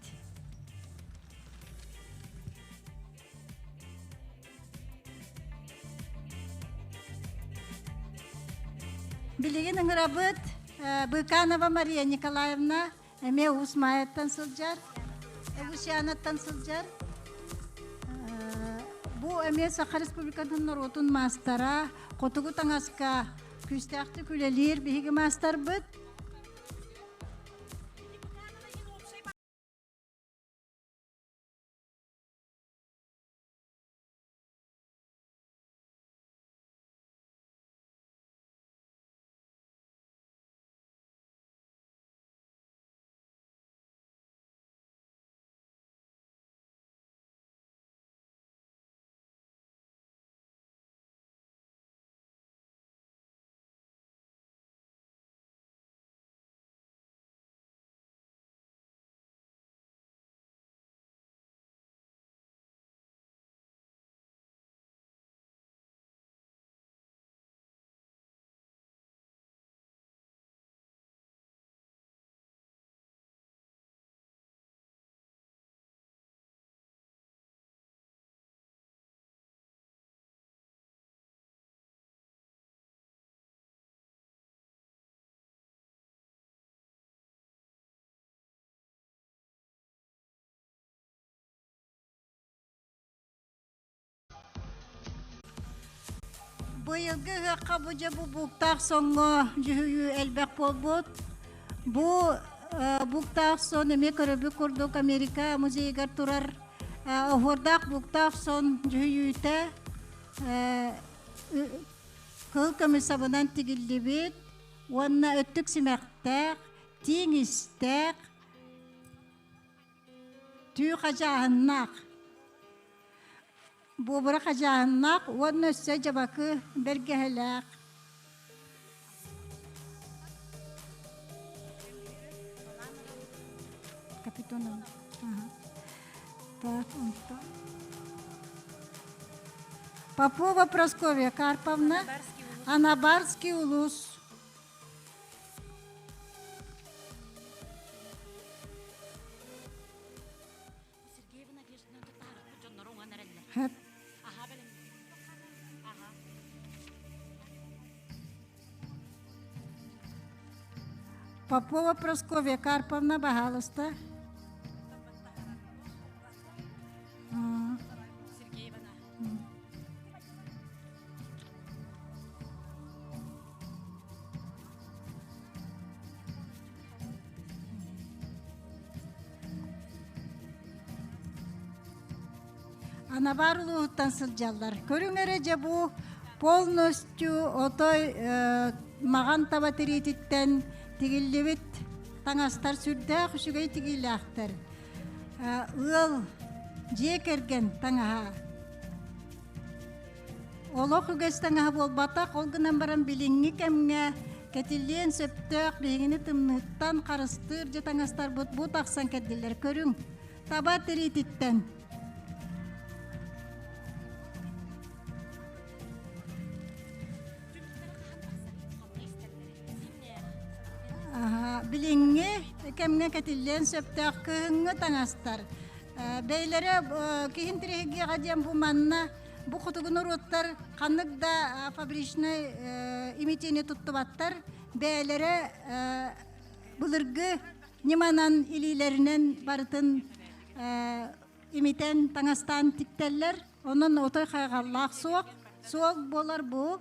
Билигин ыҥырабыт Быканова Мария Николаевна эмиэ Уус Маайаттан сылдьар, Усянаттан сылдьар. Бу эмиэ Саха Республикатын норуотун маастара, хотугу таҥаска күүстээхтик үлэлиир биһиги маастарбыт. Быйылгы ыһыахха бу дьэ бу бууктаах соҥҥо дьүһүйүү элбэх буолбут. Бу бууктаах сон эмиэ көрөбүт курдук Америка музейыгар турар оһуордаах бууктаах сон дьүһүйүүтэ кыһыл көмүс сабынан тигиллибит уонна өттүк симэхтээх, тииҥ истээх. Түү хадьааһыннаах. Буобура хадьааһыннаах уонна өссө дьабакы бэргэһэлээх. Капитонов. Ага. Так, онтон. Попова Прасковья Карповна, Анабарский улус. Сергеева Надежданы таһаарбыт дьоннору уҥан эрэллэр. Хөп. Аһаа бэлэм. Аһаа. Попова Прасковья Карповна, баһаалыста. Сергеевна. Анабар улууһуттан сылдьаллар. Көрүҥ эрэ дьэ бу полностью отой маҕан таба тириититтэн тигиллибит таҥастар сүрдээх үчүгэй тигиилээхтэр. Ыал, дьиэ кэргэн таҥаһа. Олох үгэс таҥаһа буолбатах, ол гынан баран билиҥҥи кэмҥэ кэтиллиэн сөптөөх биһигини тымныыттан харыстыыр дьэ таҥастарбыт бу тахсан кэллилэр. Көрүҥ, таба тириититтэн. Билиҥҥи кэмҥэ кэтиллиэн сөптөөх кыһыҥҥы таҥастар. Бэйлэрэ киһин тириһигиэҕэ диэн бу манна Бу хотугу норуоттар ханнык да фабричнай имитиини туттубаттар, бэйэлэрэ былыргы ньыманан илиилэринэн барытын имитэн таҥастаан тиктэллэр. Онон отой хайҕаллаах суох, суол буолар бу.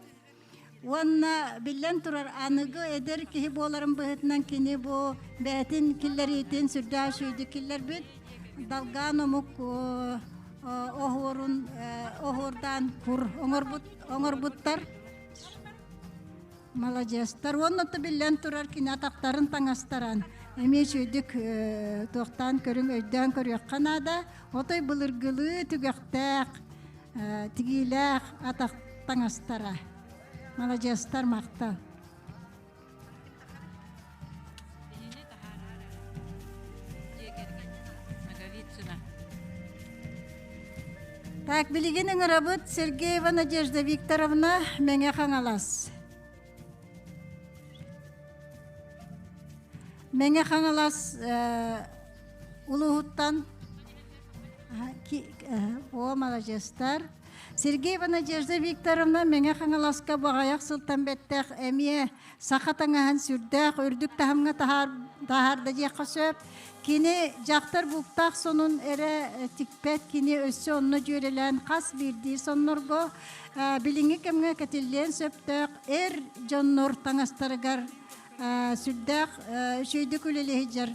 Уонна биллэн турар аныгы эдэр киһи буоларын быһыытынан кини бу бэйэтин киллэриитин сүрдээх үчүгэйдик киллэрбит. Долган омук оһуорун оһуордаан кур оҥорбут оҥорбуттар. Маладьыастар. Уонна биллэн турар кини атахтарын таҥастаран эмиэ үчүгэйдик туохтаан көрүҥ өйдөөн көрүөххэ наада. Отой былыргылыы түгэхтээх тигиилээх атах таҥастара. Маладьыастар махтал. Так, билигин ыҥырабыт Сергеева Надежда Викторовна Мэҥэ Хаҥалас. Мэҥэ Хаҥалас улууһуттан О, маладьыастар. Сергеева Надежда Викторовна Мэҥэ Хаҥаласка баҕайах сылтан бэттэх эмиэ саха таҥаһын сүрдээх үрдүк таһымҥа таһаарда диэххэ сөп. Кини дьахтар бултаах сонун эрэ тикпэт, кини өссө онно дьүөрэлээн хас биирдии соннорго билиҥҥи кэмҥэ кэтиллиэн сөптөөх эр дьоннор таҥастарыгар сүрдээх үчүгэйдик үлэлии сылдьар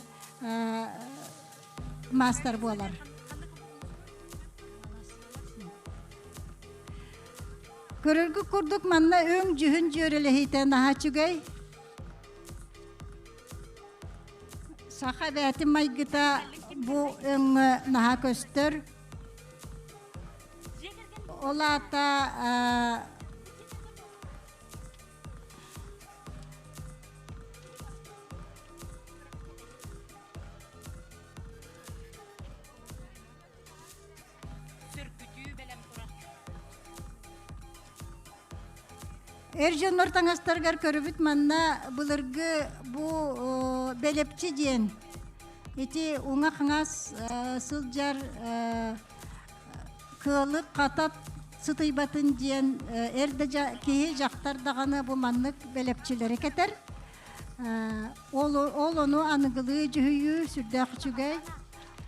маастар буолар. Көрөргү курдук манна өҥ дьүһүн дьүөрэлэһиитэ наһаа үчүгэй. Саха эбээтин майгыта бу өҥҥө наһаа көстөр. Ол аата Сөргүтүү бэлэм турар. Эр дьоннор таҥастарыгар көрүбүт манна былыргы бу бэлэпчи диэн ити уҥа-хаҥас сылдьар кыалык хатат сытыйбатын диэн эр да киһи дьахтар даҕаны бу маннык бэлэпчилэри кэтэр. Ол, ол ону аныгылыы дьүһүйүү сүрдээх үчүгэй.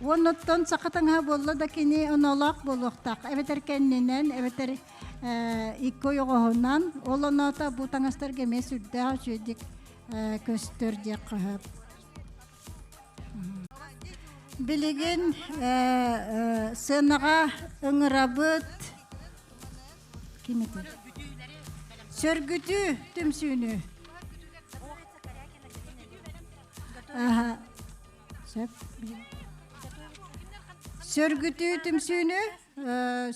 Уонна оттон саха таҥаһа буолла да кини онолоох буолуохтаах. Эбэтэр кэннинэн, эбэтэр икки ойоҕоһунан. Ол оноото бу таҥастарга эмиэ сүрдээх үчүгэйдик көстөр диэххэ сөп. Билигин сценаҕа ыҥырабыт ким этий? Сөргүтүү түмсүүнү. Аха. Сөп. Сөргүтүү түмсүүнү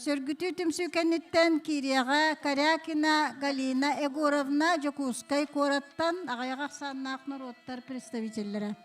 Сөргүтүү түмсүү кэнниттэн киириэҕэ Корякина Галина Егоровна Дьокуускай куораттан аҕыйах ахсааннаах норуоттар представителлэрэ.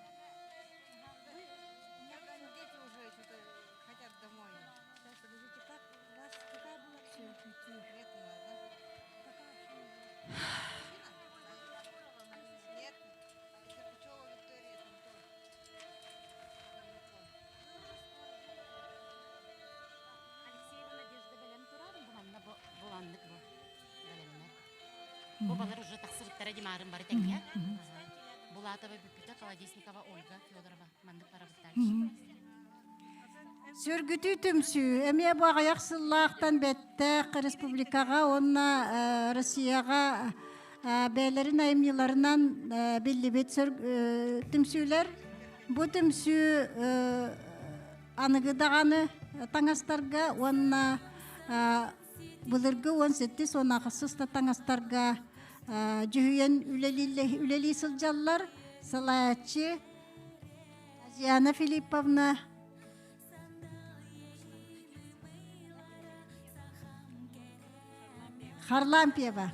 Алексеева Надежда бэлэм турар, бу манна бу бу маннык бу бэлэмнэр. Бу балар уже тахсыбыттара димарын бары тэҥҥэ. Булатова бүппүтэ, Колодезникова Ольга Федорова маннык барабыт дальше. Сөргүтүү түмсүү эмиэ бу аҕыйах сыллаахтан бэттэх республикаҕа уонна Россияҕа бэйэлэрин айымньыларынан биллибит түмсүүлэр. Бу түмсүү аныгы даҕаны таҥастарга уонна былыргы 17-16 да таҥастарга дьүһүйэн үлэлии сылдьаллар. Салайааччы Азиана Филипповна Харлампьева.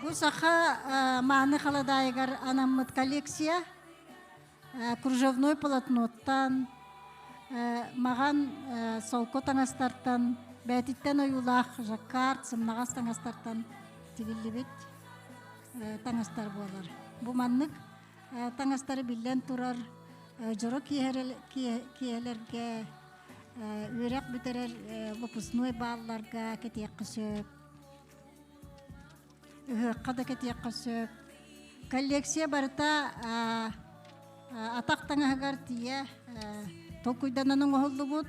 Бу саха мааны халадаайыгар анаммыт коллекция кружевной полотноттан, маҕан солко таҥастартан, бээтиттэн ойуулаах жаккард, сымнаҕас таҥастартан тигиллибит таҥастар буолар. Бу маннык таҥастары биллэн турар дьоро киэһэлэргэ үөрэх бүтэрэр выпускной баалларга кэтиэххэ сөп. Ыһыахха да кэтиэххэ сөп. Коллекция барыта атах таҥаһыгар тиийэ толкуйданан оҥоһуллубут.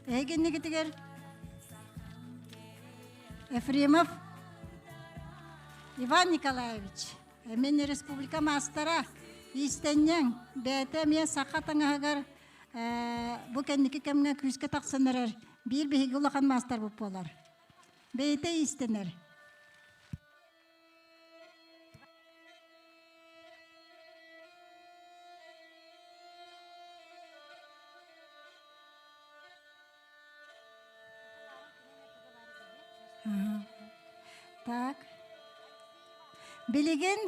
Эһигиннигитигэр Ефремов Иван Николаевич, мин республика маастара, иистэнньэҥ, бэйэтэ эмиэ саха таҥаһыгар бу кэнники кэмҥэ күүскэ тахсан эрэр биир биһиги улахан маастарбыт буолар. Бэйэтэ иистэнэр. Так. Билигин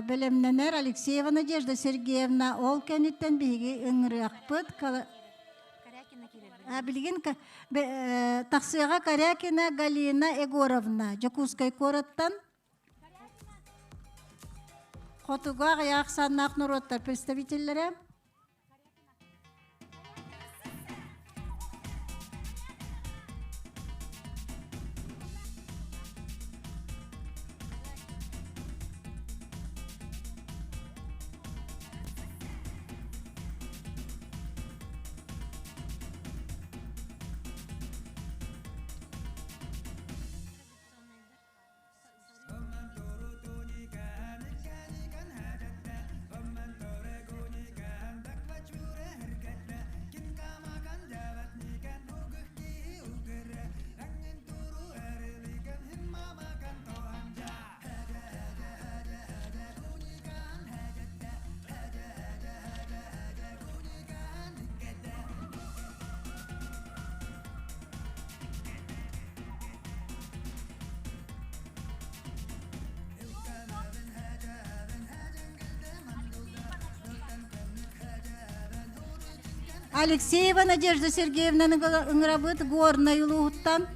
бэлэмнэнэр Алексеева Надежда Сергеевна ол кэнниттэн биһиги ыҥырыахпыт. Билигин тахсыаҕа Корякина Галина Егоровна Дьокуускай куораттан Хотугу аҕыйах ахсааннаах норуоттар представителлэрэ. Алексеева Надежда Сергеевнаны ыҥырабыт Горнай улууһуттан.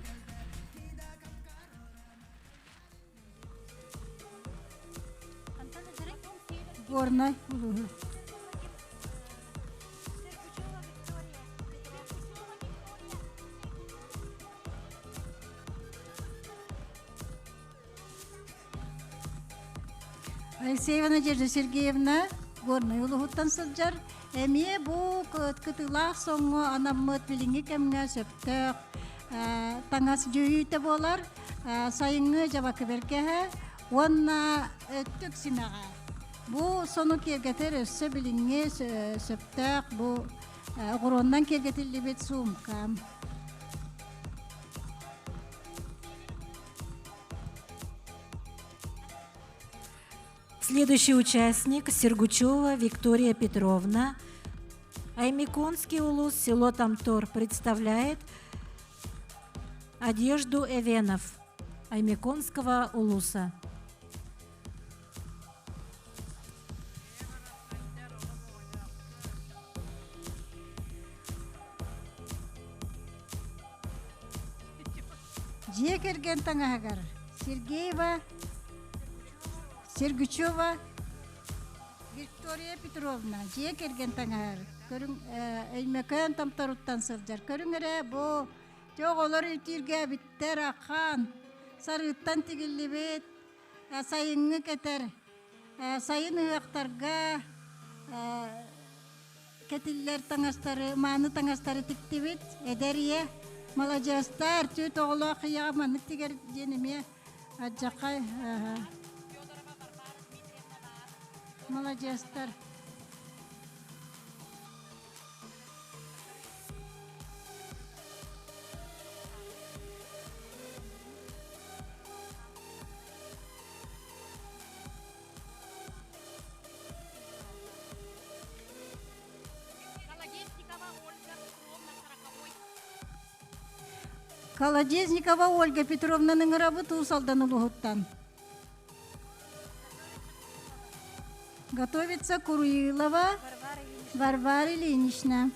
Горнай улууһу. Алексеева Надежда Сергеевна Горнай улууһуттан сылдьар. Эмиэ бу кытыылаах соҥҥо анаммыт билиҥҥи кэмҥэ сөптөөх таҥас дьүһүйүүтэ буолар. Сайыҥҥы дьабакы бэргэһэ уонна өттүк симэҕэ. Бу сону киэргэтэр өссө билиҥҥи сөптөөх бу оҕуруоннан киэргэтиллибит суумка. Следующий участник Сергучева Виктория Петровна. Аймиконский улус, село Тамтор представляет одежду эвенов Аймиконского улуса. Дьиэ кэргэн таҥаһыгар Сергеева Сергучева Виктория Петровна дьиэ кэргэн таҥаһар көрүҥ Өймөкөөн томторуттан сылдьар көрүҥ эрэ бу оҕолор үтүүргээбиттэр аххан сарыыттан тигиллибит сайыҥҥы кэтэр сайын ыһыахтарга кэтиллэр таҥастары, мааны таҥастары тиктибит. Эдэр ийэ маладьыастар, түөрт оҕолоох ийэҕэ маннык тигэр диэн эмиэ адьахай маладьыастар. Колодезникова Ольга Петровнаны ыҥырабыт Уус Алдан улууһуттан. Готовится Куруилова Варвара Ильинична.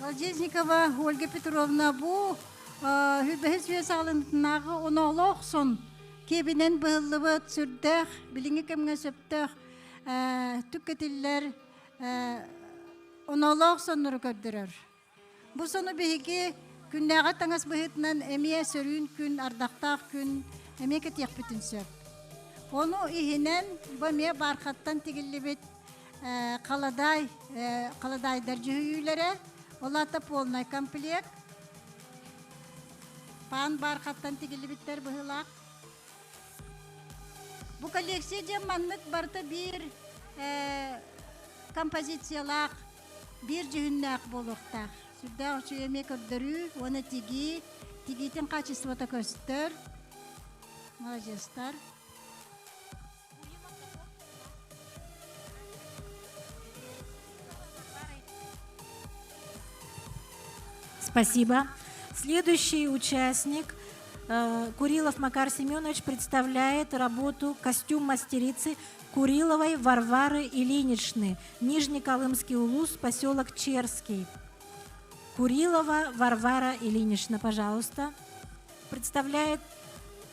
Колодезникова Ольга Петровна бу Хүбэһис үйэ саҕаланытынааҕы оноолоох сон киэбинэн быһыллыбыт сүрдээх билиҥҥи кэмҥэ сөптөөх түккэтиллэр оноолоох соннору көрдөрөр. Бу сону биһиги күннээҕи таҥас быһыытынан эмиэ сөрүүн күн, ардахтаах күн эмиэ кэтиэхпитин сөп. Ону иһинэн бу эмиэ бархаттан тигиллибит халадаай халадаайдар дьүһүйүүлэрэ, ол аата полный комплект. Паан бархаттан тигиллибиттэр быһыылаах. Бу коллекция диэн маннык барыта биир композициялаах, биир дьүһүннээх буолуохтаах. Сүрдээх үчүгэй эмиэ көрдөрүү уонна тигии, тигиитин качествота көстөр. Маладьыастар. Спасибо. Следующий участник э, Курилов Макар Семенович представляет работу «Костюм мастерицы» Куриловой Варвары Ильиничны, Нижнеколымский улус, поселок Черский. Курилова Варвара Ильинична, пожалуйста, представляет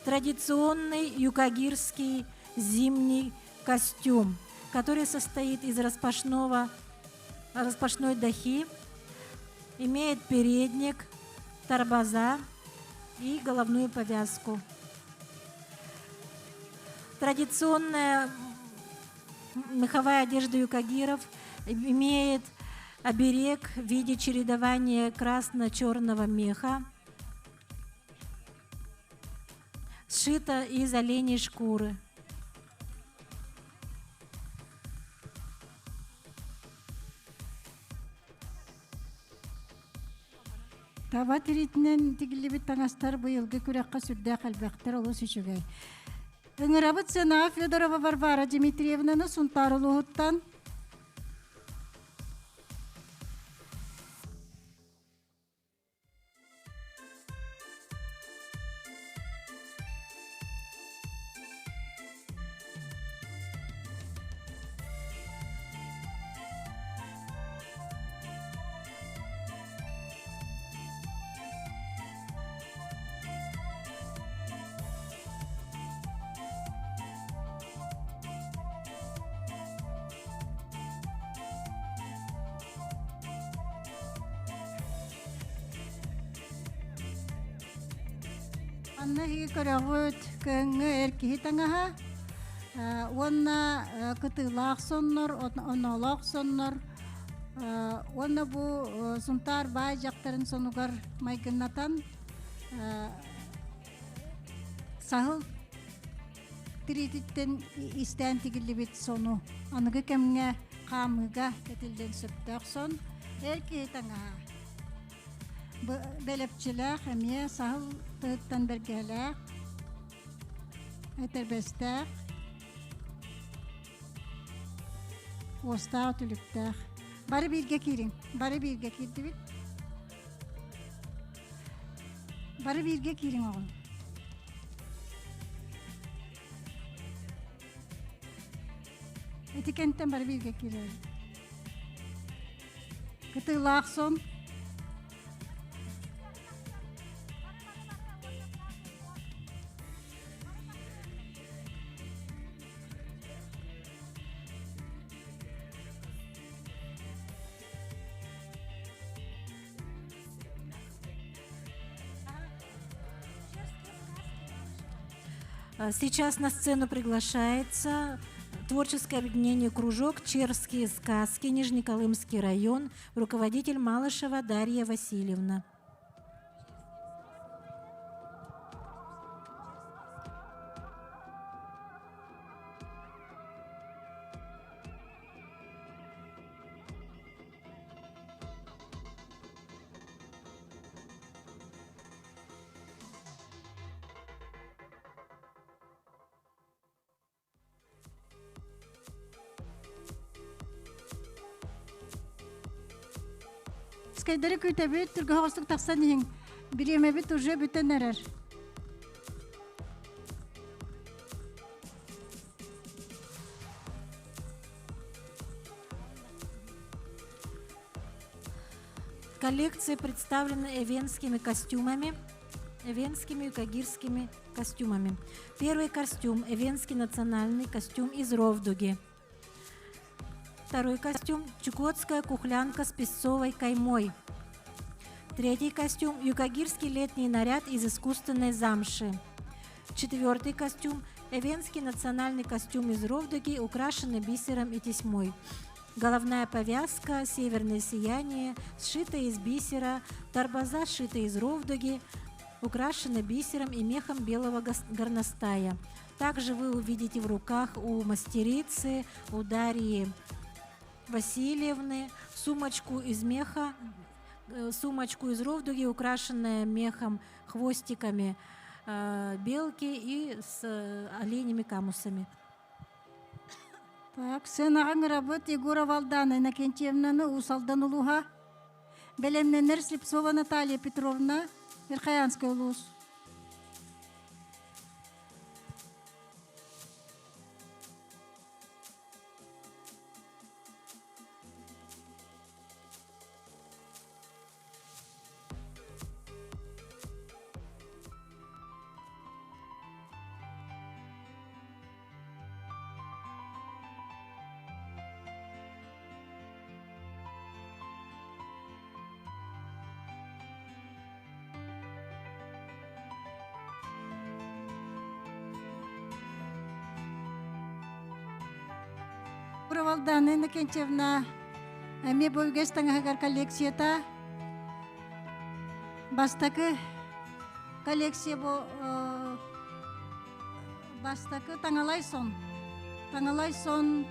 традиционный юкагирский зимний костюм, который состоит из распашного, распашной дахи, имеет передник, торбоза и головную повязку. Традиционная меховая одежда юкагиров имеет оберег в виде чередования красно-черного меха, сшита из оленей шкуры. Таба тириитинэн тигиллибит таҥастар быйылгы күрэххэ сүрдээх элбэхтэр олус үчүгэй. Ыҥырабыт сыанаҕа Федорова Варвара Дмитриевнаны Сунтаар улууһуттан Манна эһиги көрөҕүт кыһыҥҥы эр киһи таҥаһа уонна кытыылаах соннор, оноолоох соннор уонна бу Сунтаар баай дьахтарын сонугар майгыннатан саһыл тириититтэн истээн тигиллибит сону аныгы кэмҥэ хаамыыга кэтиллиэн сөптөөх сон эр киһи таҥаһа Бэлэпчилээх эмиэ саһыл тыһыттан бэргэһэлээх, этэрбэстээх, уостаах түлүктээх. Бары бииргэ киириҥ, бары бииргэ киирдибит. Бары бииргэ киириҥ оҕом. Ити кэнтэн бары бииргэ киирэр. Кытыылаах сон. Сейчас на сцену приглашается творческое объединение «Кружок. Черские сказки. Нижнеколымский район». Руководитель Малышева Дарья Васильевна. Скайдары күүтэбит, түргөһөҕөстүк тахсан иһиҥ. Бириэмэбит уже бүтэн эрэр. Коллекция представлена эвенскими костюмами, эвенскими и кагирскими костюмами. Первый костюм – эвенский национальный костюм из Ровдуги. Второй костюм – чукотская кухлянка с песцовой каймой. Третий костюм – юкагирский летний наряд из искусственной замши. Четвертый костюм – эвенский национальный костюм из Ровдуги, украшенный бисером и тесьмой. Головная повязка, северное сияние, сшитая из бисера, торбоза, сшитая из ровдуги, украшена бисером и мехом белого горностая. Также вы увидите в руках у мастерицы, у Дарьи Васильевны сумочку из меха, сумочку из ровдуги, украшенная мехом, хвостиками белки и с оленями-камусами. Так, сыанаҕа ыҥырабыт Егорова Алдана Иннокентьевнаны Уус Алдан улууһа, бэлэмнэнэр Слепцова Наталья Петровна, Верхоянскай улуус. Уравалдана Иннокентьевна эмиэ бу үгэс таҥаһыгар коллекцията бастакы коллекция бу бастакы таҥалай сон таҥалай сон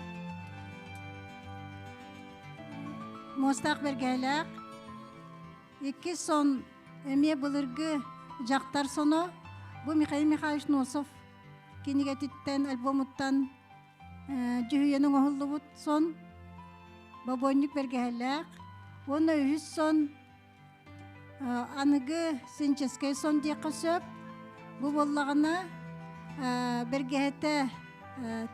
муостаах бэргэһэлээх иккис сон эмиэ былыргы дьахтар соно бу Михаил Михайлович Носов кинигэтиттэн альбомуттан дьүһүйэн оҥоһуллубут сон бобуонньук бэргэһэлээх уонна үһүс сон аныгы синческэй сон диэххэ сөп бу буоллаҕына бэргэһэтэ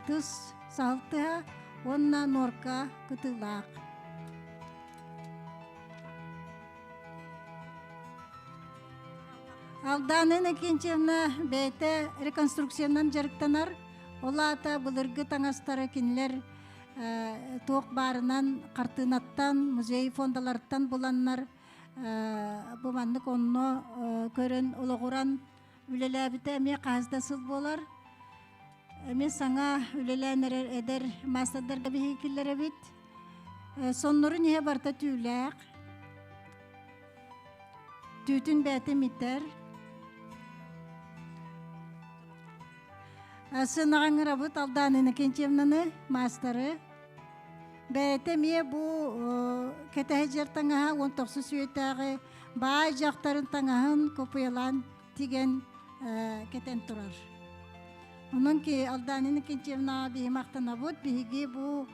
тыс саһыл тыһа уонна нуорка кытыылаах Алдана Иннокентьевна бэйэтэ реконструкциянан дьарыктанар. Ол аата былыргы таҥастары кинилэр туох баарынан хартыынаттан, музей фондаларыттан буланнар бу маннык онно көрөн олоҕуран. Үлэлээбитэ эмиэ хаһыс да сыл буолар. Эмиэ саҥа үлэлээн эрэр эдэр маастардарга биһиги киллэрэбит. Соннорун иһэ барыта түүлээх. Түүтүн бэйэтэ имитэр. Сыанаҕа ыҥырабыт Алдан Иннокентьевнаны, маастары. Бэйэтэ эмиэ бу кэтэһэ дьэр таҥаһа 19 үйэтээҕи баай дьахтарын таҥаһын копуйалаан тигэн кэтэн турар. Онон ки Алдан Иннокентьевнаҕа биһи махтанабыт. Биһиги бу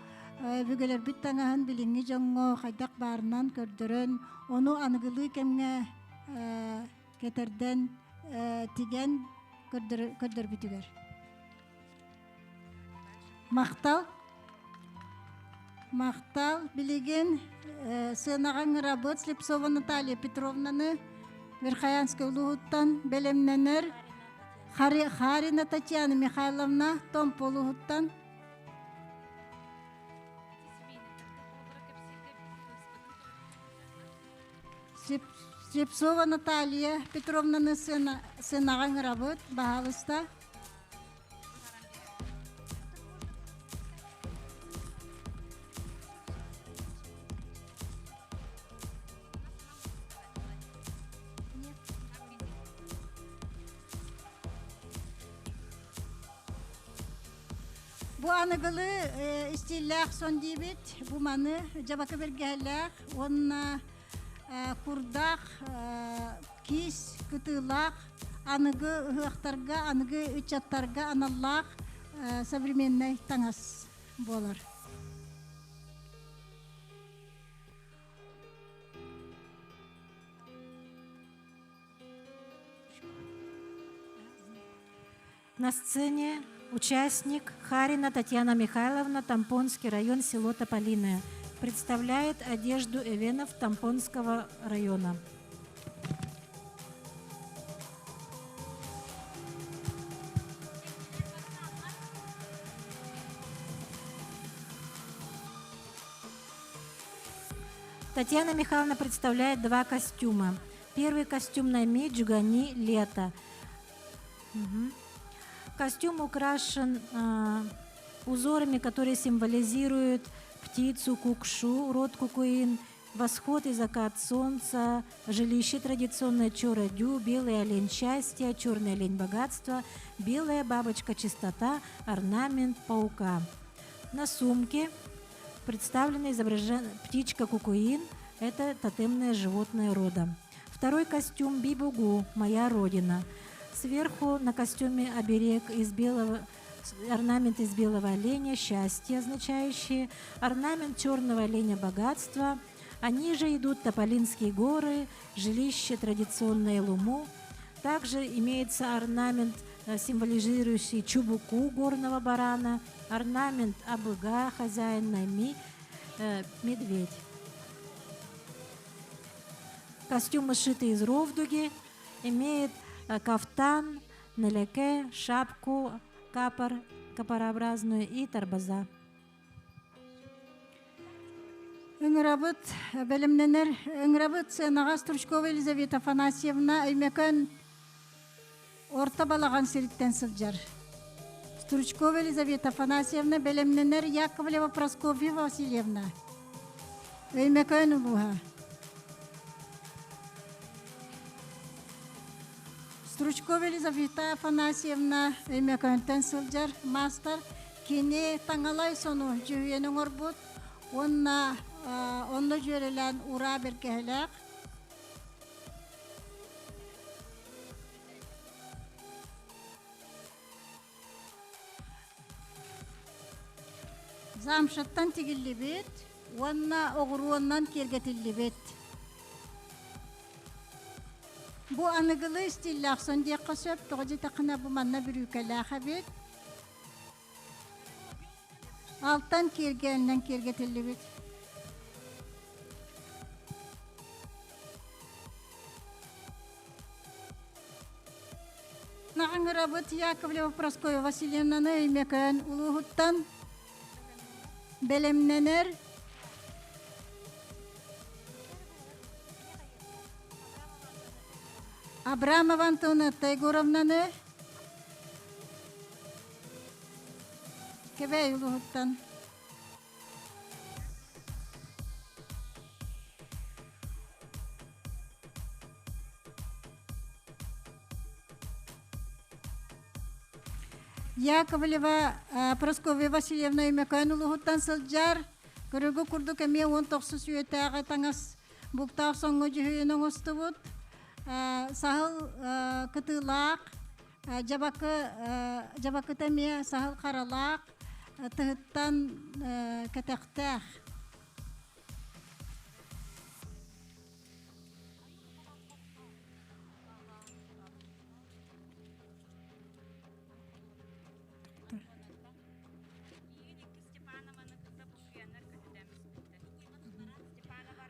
өбүгэлэрбит таҥаһын билиҥҥи дьоҥҥо хайдах баарынан көрдөрөн, ону аныгылыы кэмҥэ кэтэрдэн, тигэн көрдөрбүтүгэр. Махтал. Махтал. Билигин сыанаҕа ыҥырабыт Слепцова Наталья Петровнаны Верхоянскай улууһуттан бэлэмнэнэр Харина Татьяна Михайловна Томпо улууһуттан. Слепцова Наталья Петровнаны сыанаҕа ыҥырабыт, баһаалыста. Бу аныгылыы истииллээх сон диибит. Бу маны дьабака бэргэһэлээх уонна курдаах киис кытыылаах аныгы ыһыахтарга, аныгы ыччаттарга аналлаах современнай таҥас буолар. На сцене участник Харина Татьяна Михайловна, Тампонский район, село Тополиное. Представляет одежду эвенов Тампонского района. Татьяна Михайловна представляет два костюма. Первый костюм на Джугани «Лето». Угу. Костюм украшен э, узорами, которые символизируют птицу кукшу, род кукуин, восход и закат солнца, жилище традиционное чорадю, белый олень счастья, черный олень богатства, белая бабочка чистота, орнамент паука. На сумке представлена изображена птичка кукуин, это тотемное животное рода. Второй костюм бибугу, моя родина. Сверху на костюме оберег из белого орнамент из белого оленя, счастье означающее, орнамент черного оленя богатство, а ниже идут Тополинские горы, жилище традиционное Луму. Также имеется орнамент, э, символизирующий чубуку горного барана, орнамент Абыга, хозяин Нами, э, медведь. Костюмы сшиты из ровдуги, имеет э, кафтан, наляке, шапку, капор, капорообразную и торбоза. Ыҥырабыт бэлэмнэнэр ыҥырабыт сыанаҕа Стручкова Елизавета Афанасьевна Өймөкөөн орто балаҕан сириттэн сылдьар. Стручкова Елизавета Афанасьевна бэлэмнэнэр Яковлева Прасковья Васильевна Өймөкөөн улууһа. Стручкова Елизавета Афанасьевна Өймөкөөнтөн сылдьар маастар. Кини таҥалай сону дьүһүйэн оҥорбут уонна онно дьүөрэлээн ураа бэргэһэлээх. Замшаттан тигиллибит уонна оҕуруоннан киэргэтиллибит. Бу аныгылыы стиллээх сон диэххэ сөп, тоҕо диэтэххинэ бу манна бүрүүкэлээх эбит. Алтан киэргэлинэн киэргэтиллибит. Наҕаҥырабыт Яковлева Прасковья Васильевнаны Өймөкөөн улууһуттан бэлэмнэнэр Абрамова Антонетта Егоровнаны Кэбээйи улууһуттан. Яковлева Прасковья Васильевна Өймөкөөн улууһуттан сылдьар. Көрөргө курдук эмиэ 19 үйэтээҕи таҥас буктаах соҥҥо дьүһүйэн оҥостубут. Саһыл кытыылаах, дьабакы дьабакыта эмиэ саһыл харалаах, тыһыттан кэтэхтээх.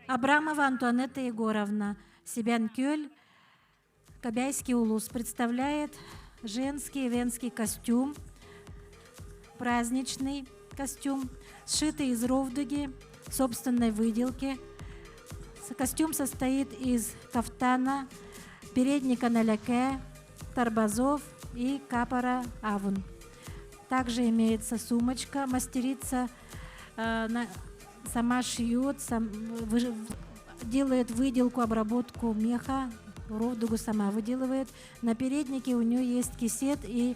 Абрамова Антуанетта Егоровна, Себянкөл, Кобяйский улус представляет женский венский костюм, праздничный костюм, сшитый из ровдуги, собственной выделки. Костюм состоит из кафтана, передника на ляке, тарбазов и капора авун. Также имеется сумочка, мастерица э, на, сама шьет, сам, вы, делает выделку, обработку меха, ровдугу сама выделывает. На переднике у нее есть кисет и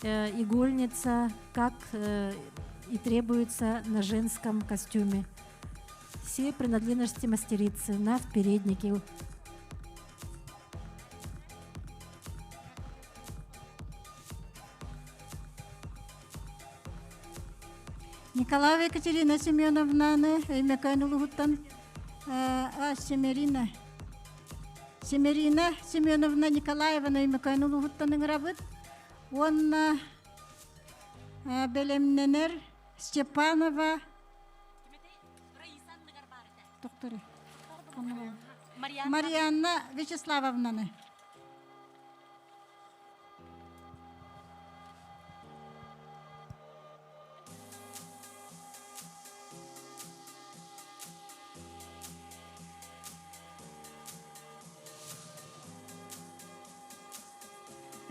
э, игольница, как э, и требуется на женском костюме. Все принадлежности мастерицы на переднике. Николаева Екатерина Семеновнаны Өймөкөөн улуһуттан Семерина Семерина Семеновна Николаеваны Өймөкөөн улуһуттан ыҥырабыт уонна бэлэмнэнэр Степанова Докторы. Марианна Вячеславовнаны.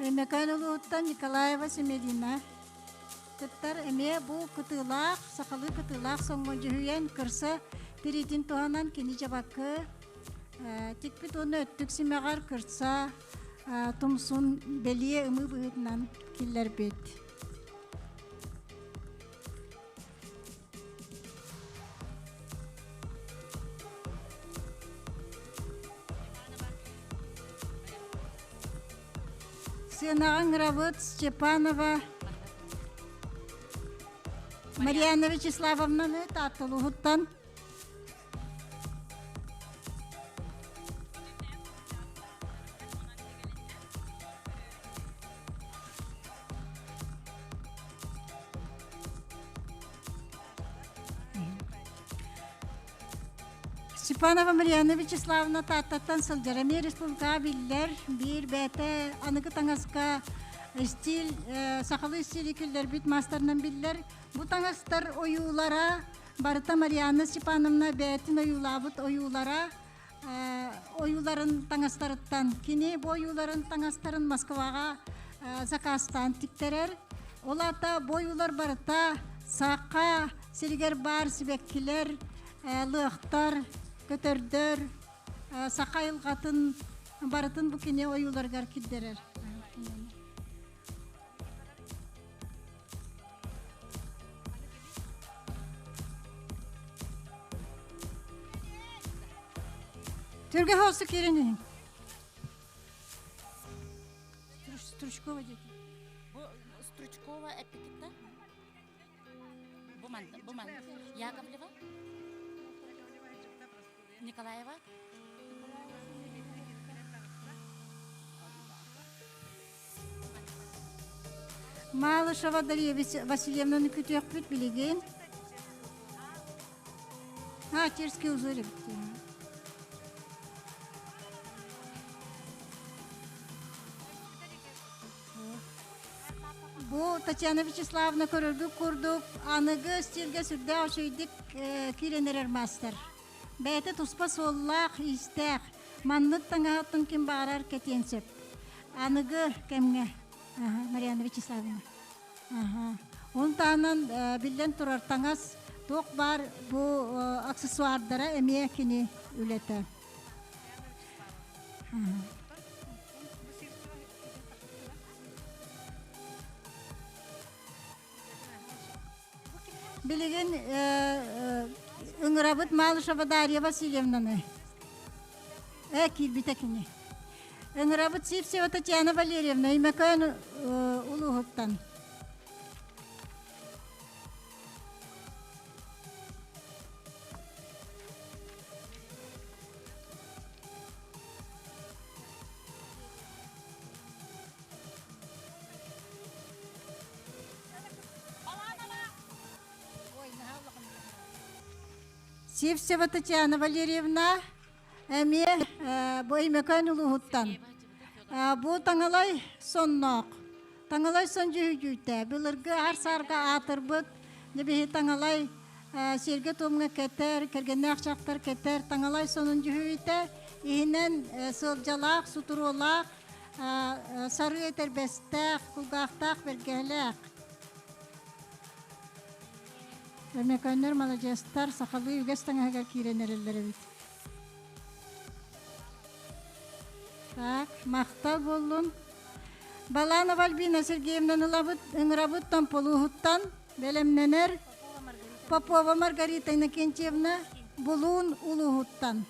Өймөкөөн улууһуттан Николаева Семерина кыттар эмиэ бу кытыылаах, сахалыы кытыылаах соҥҥо дьүһүйэн кырса тириитин туһанан кини дьабакы тикпит уонна өттүк симэҕэр кырса тумсун бэлиэ ымыы быһыытынан киллэрбит. Сыанаҕа ыҥырабыт Степанова Марьяна Вячеславовнаны Таатталууһуттан. Степанова Марьяна Вячеславовна Тааттаттан сылдьар. Эмиэ республикаҕа биллэр биир бэйэтэ аныгы таҥаска стиль, сахалыы стили киллэрбит маастарынан биллэр. Бу таҥастар ойуулара барыта Марианна Степановна бэйэтин ойуулаабыт ойуулара ойууларын таҥастарыттан. Кини бу ойууларын таҥастарын Москваҕа заказтаан тиктэрэр. Ол аата бу ойуулар барыта саха сиригэр баар сибэккилэр, лыахтар, көтөрдөр, саха айылҕатын барытын бу кини ойууларыгар киллэрэр. Түргэ хоосу киирин Стручкова дети. Бу Стручкова эппикитте? Бу ман, бу ман. Яковлева? Николаева? Малышева Дарья Васильевнаны күтүөхпүт билигин. А, Терский узорик. Бу Татьяна Вячеславовна көрөргүт курдук аныгы стилгэ сүрдээх үчүгэйдик киирэн эрэр маастар. Бэйэтэ туспа суоллаах, иистээх. Маннык таҥаһыттан ким баҕарар кэтиэн сөп. Аныгы кэмҥэ Марьяна Вячеславовна. Ону таһынан биллэн турар таҥас туох баар бу аксессуардара эмиэ кини үлэтэ. Билигин ыҥырабыт Малышева Дарья Васильевнаны. Э, киирбитэ кини. Ыҥырабыт Сивцева Татьяна Валерьевна Өймөкөөн улууһуттан. Сивцева Татьяна Валерьевна эмиэ бу Өймөкөөн улууһуттан. Бу Таҥалай сонноох. Таҥалай сон дьүһүйдүүтэ. Былыргы аар-саарга аатырбыт биһи Таҥалай сиргэ-туомҥа кэтэр, кэргэннээх дьахтар кэтэр Таҥалай сонун дьүһүйүүтэ. Иһинэн сылдьалаах, сутуруолаах, сарыы этэрбэстээх, кулгаахтаах, бэргэһэлээх. Өймөкөөннөр маладьыастар, сахалыы үгэс таҥаһыгар киирэн эрэллэр эбит. Так, махтал буоллун. Баланова Альбина Сергеевнаны ылабыт, ыҥырабыт Томполууһуттан бэлэмнэнэр Попова Маргарита Иннокентьевна Булуун улууһуттан.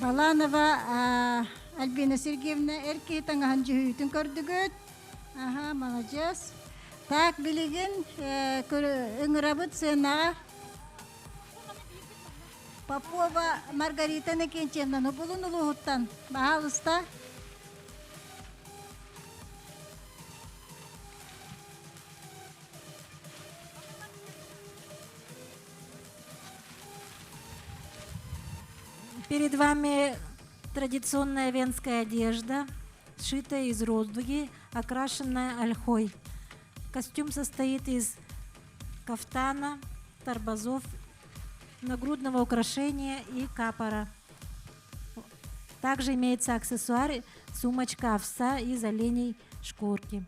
Баланова Альбина Сергеевна эр киһи таҥаһын дьүһүйүүтүн көрдүгүт. Аха, маладьыас. Так, билигин ыҥырабыт сыанаҕа Попова Маргарита Иннокентьевнаны булун улууһуттан. Баһаалыста. Перед вами традиционная венская одежда, сшитая из роздуги, окрашенная ольхой. Костюм состоит из кафтана, торбозов, нагрудного украшения и капора. Также имеется аксессуар, сумочка овса из оленей шкурки.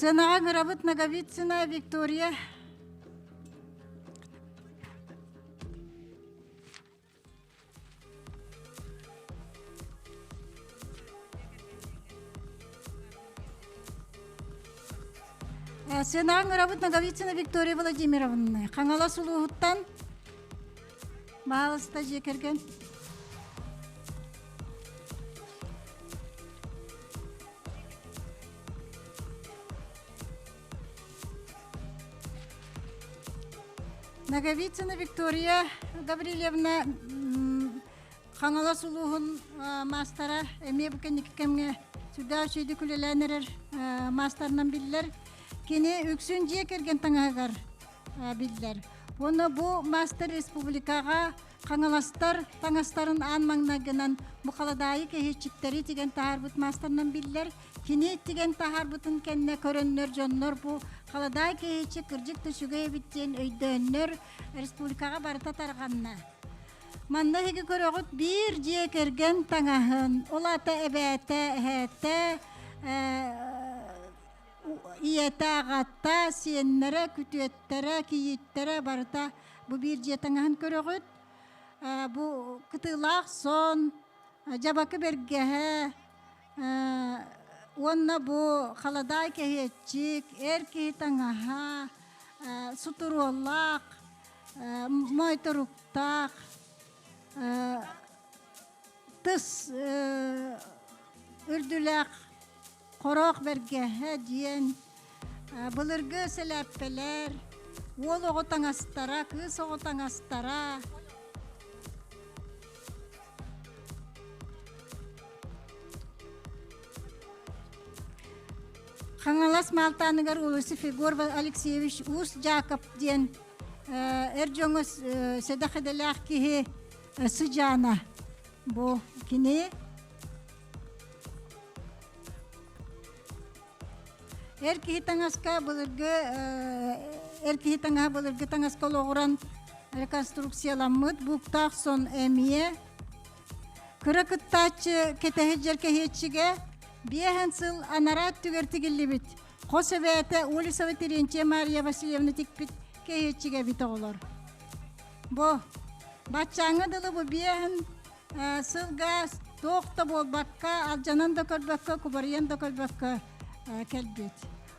Сценаҕа ыҥырабыт Ноговицына Виктория. Сыанаҕа ыҥырабыт Ноговицына Виктория Владимировна. Хаҥалас улууһуттан баһаалыста дьиэ кэргэн. Ноговицына Виктория Гаврильевна Хаҥалас улууһун маастара эмиэ бу кэнники кэмҥэ сүрдээх үчүгэйдик үлэлээн эрэр маастарынан биллэр. Кини үксүн дьиэ кэргэн таҥаһыгар биллэр. Уонна бу маастар республикаҕа Хаҥаластар таҥастарын аан маҥнайгынан бу халадаайы кэһиэччиктэри тигэн таһаарбыт маастарынан биллэр. Кини тигэн таһаарбытын кэннэ көрөннөр дьоннор бу халадаай кэһиэччик кырдьык да үчүгэй эбит диэн өйдөөннөр республикаҕа барыта тарҕанна. Манна эһиги көрөҕүт биир дьиэ кэргэн таҥаһын, ол аата эбээтэ, эһээтэ, ийэтэ, аҕата, сиэннэрэ, күтүөттэрэ, кийииттэрэ барыта бу биир дьиэ таҥаһын көрөҕүт. Бу кытыылаах сон, дьабакы бэргэһэ, Уонна бу халадаай кэһиэччик, эр киһи таҥаһа, сутуруоллаах, моойторуктаах, тыс үрдүлээх. Хороох бэргэһэ диэн былыргы сэлээппэлэр, уол оҕо таҥастара, кыыс оҕо таҥастара. Хаҥалас Маалтааныгар Улусов Егор Алексеевич Уус Дьаакап диэн эр дьоҥҥо сэдэх идэлээх киһи сыдьаана. Бу кини Эр киһи таҥаска былыргы эр киһи таҥаһа былыргы таҥаска олоҕуран реконструкцияламмыт бууктаах сон эмиэ кыра кыттааччы кэтэһи кэһиэччигэ биэһэн сыл анараа өттүгэр тигиллибит хос эбээтэ Олесова Терентья Мария Васильевна тикпит кэһиэччигэ эбит оҕолор. Бу баччааҥҥа дылы бу биэһэн сылга туох да буолбакка, алдьанан да көрбөккө, кубарыйан да көрбөккө кэлбит.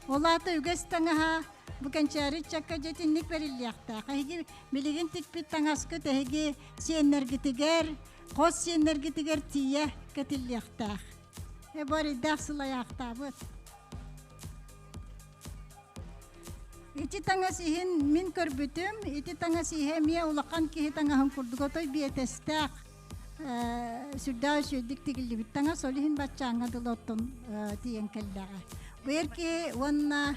Ол аата үгэс таҥаһа бу кэнчээри ыччакка дьэ итинник бэриллиэхтээх. Эһиги билигин тикпит таҥаскыт эһиги сиэннэргитигэр, хос сиэннэргитигэр тиийэ кэтиллиэхтээх. Э бу эрэйдээх сылайаахтаабыт. Ити таҥас иһин мин көрбүтүм, ити таҥас иһэ эмиэ улахан киһи таҥаһын курдук отой биэтэстээх, сүрдээх үчүгэйдик тигиллибит таҥас, ол иһин баччааҥҥа дылы оттон тиийэн кэллэҕэ. Бу эр киһи уонна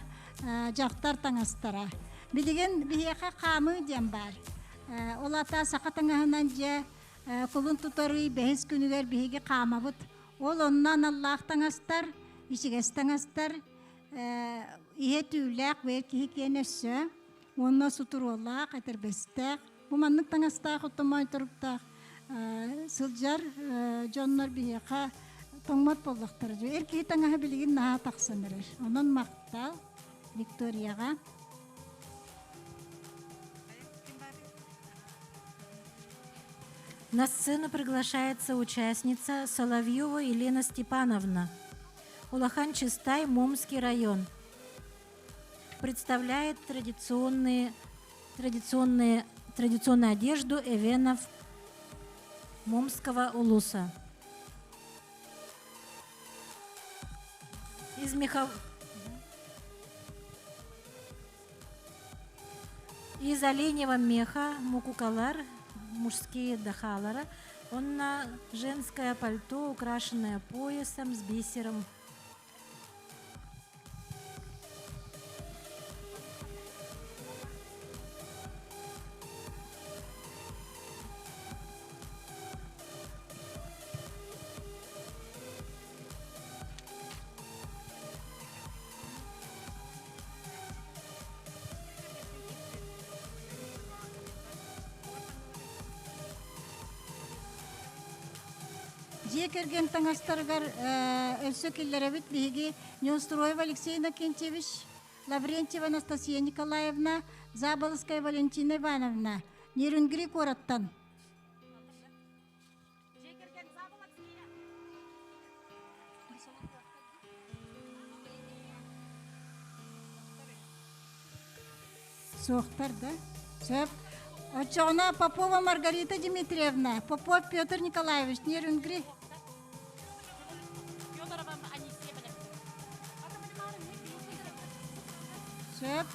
дьахтар таҥастара. Билигин биһиэхэ хаамыы диэн баар. Ол аата саха таҥаһынан дьэ кулун тутар ый бэһис күнүгэр биһиги хаамабыт. Ол онно аналлаах таҥастар, ичигэс таҥастар, иһэ түүлээх бэйэ киһи киэн өссө уонна сутуруолаах, этэрбэстээх. Бу маннык таҥастаах, оттомой туруктаах сылдьар дьоннор биһиэхэ тоҥмот буоллахтара. Эр киһи таҥаһа билигин наһаа тахсан эрэр. Онон махтал Викторияҕа. На сцену приглашается участница Соловьева Елена Степановна. Улахан Чистай, Момский район. Представляет традиционные, традиционные, традиционную одежду эвенов Момского улуса. Из мехов... Из оленевого меха мукукалар, мужские дахалара, он на женское пальто, украшенное поясом с бисером. Дьиэ кэргэн таҥастарыгар өссө киллэрэбит биһиги Неустроева Алексей Иннокентьевич, Лаврентьева Анастасия Николаевна, Заболоцкая Валентина Ивановна, Нерюнгри куораттан. Суохтар да? Сөп. Оччоҕуна Попова Маргарита Дмитриевна, Попов Петр Николаевич, Нерюнгри. Сөп.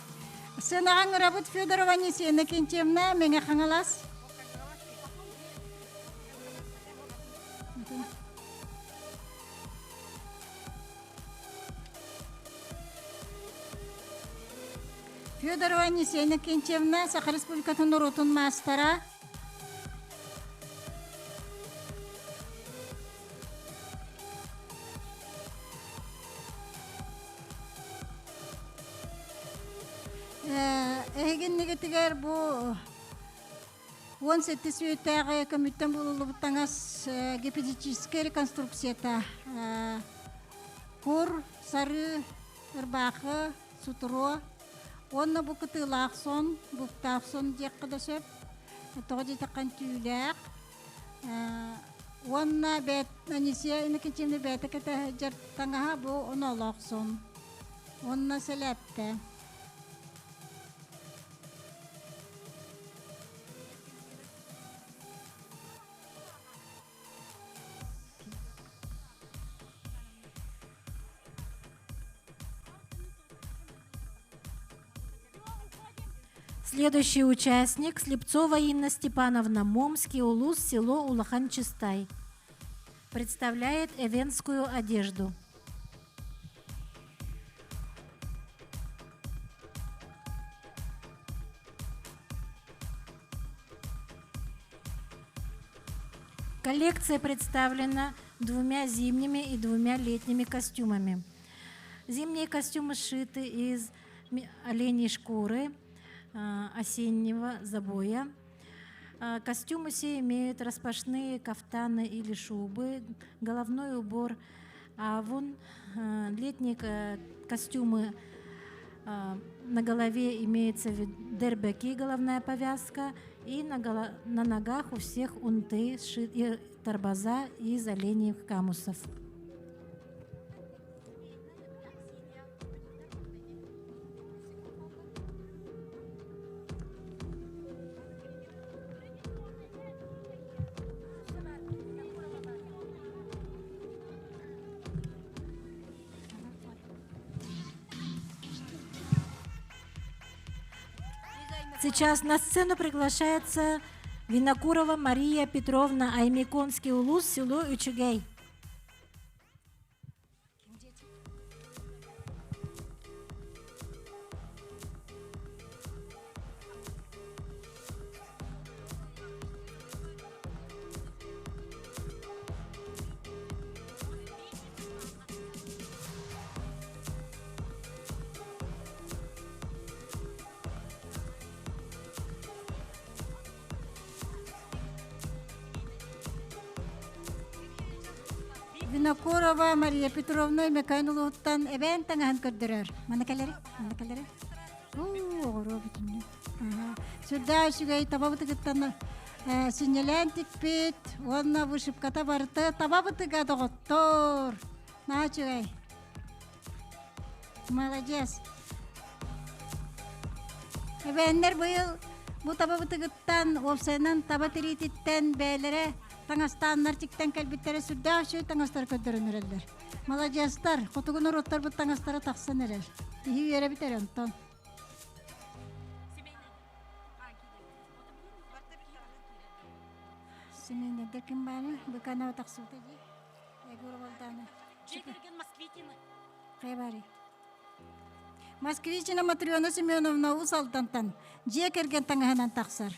Сыанаҕа ыҥырабыт Федорова Анисия Иннокентьевна, Мэҥэ Хаҥалас. Федорова Анисия Иннокентьевна, Саха Республикатын норуотун маастара. Эһигиннигитигэр бу 17 сүүтээҕи көмүттэн булуллубут таҥас гипотетическай реконструкцията кур, сарыы, ырбаахы, сутуруо уонна бу кытыылаах сон, буктаах сон диэххэ да сөп. Тоҕо диэтэххэ түүлээх. Уонна бэт Анисия Иннокентьевна бэйэтэ кэтэ сылдьар таҥаһа бу оноолоох сон. Уонна сэлээптэ. Следующий участник Слепцова Инна Степановна, Момский улус, село Улахан-Чистай. Представляет эвенскую одежду. Коллекция представлена двумя зимними и двумя летними костюмами. Зимние костюмы сшиты из оленей шкуры осеннего забоя. Костюмы все имеют распашные кафтаны или шубы, головной убор авун, летние костюмы на голове имеется дербеки, головная повязка, и на, на ногах у всех унты и торбоза из оленьих камусов. Сейчас на сцену приглашается Винокурова Мария Петровна, Аймеконский улус, село Үчүгэй. Винокурова Мария Петровна Мекайн улууһуттан эбээн таҥаһын көрдөрөр. Мана кэлэри, мана кэлэри. Оҕоруо бүтүннүү. Сүрдээх үчүгэй табабытыгыттан синньэлээн тикпит уонна вышивката барыта табабытыга доҕоттор. Наһаа үчүгэй. Молодец. Эбээннэр быйыл бу табабытыгыттан, уопсайынан таба тириититтэн бэйэлэрэ таҥастааннар тиктэн кэлбиттэрэ сүрдээх үчүгэй таҥастары көрдөрөн эрэллэр. Маладьыастар, хотугу норуоттарбыт таҥастара тахсан эрэр. Киһи үөрэбит эрэ онтон. Семейнердер ким баары? Быканова тахсыбыта дии. Егор Валдана. Хайа баарый? Москвичина Матрена Семеновна Уус Алдантан дьиэ кэргэн таҥаһынан тахсар.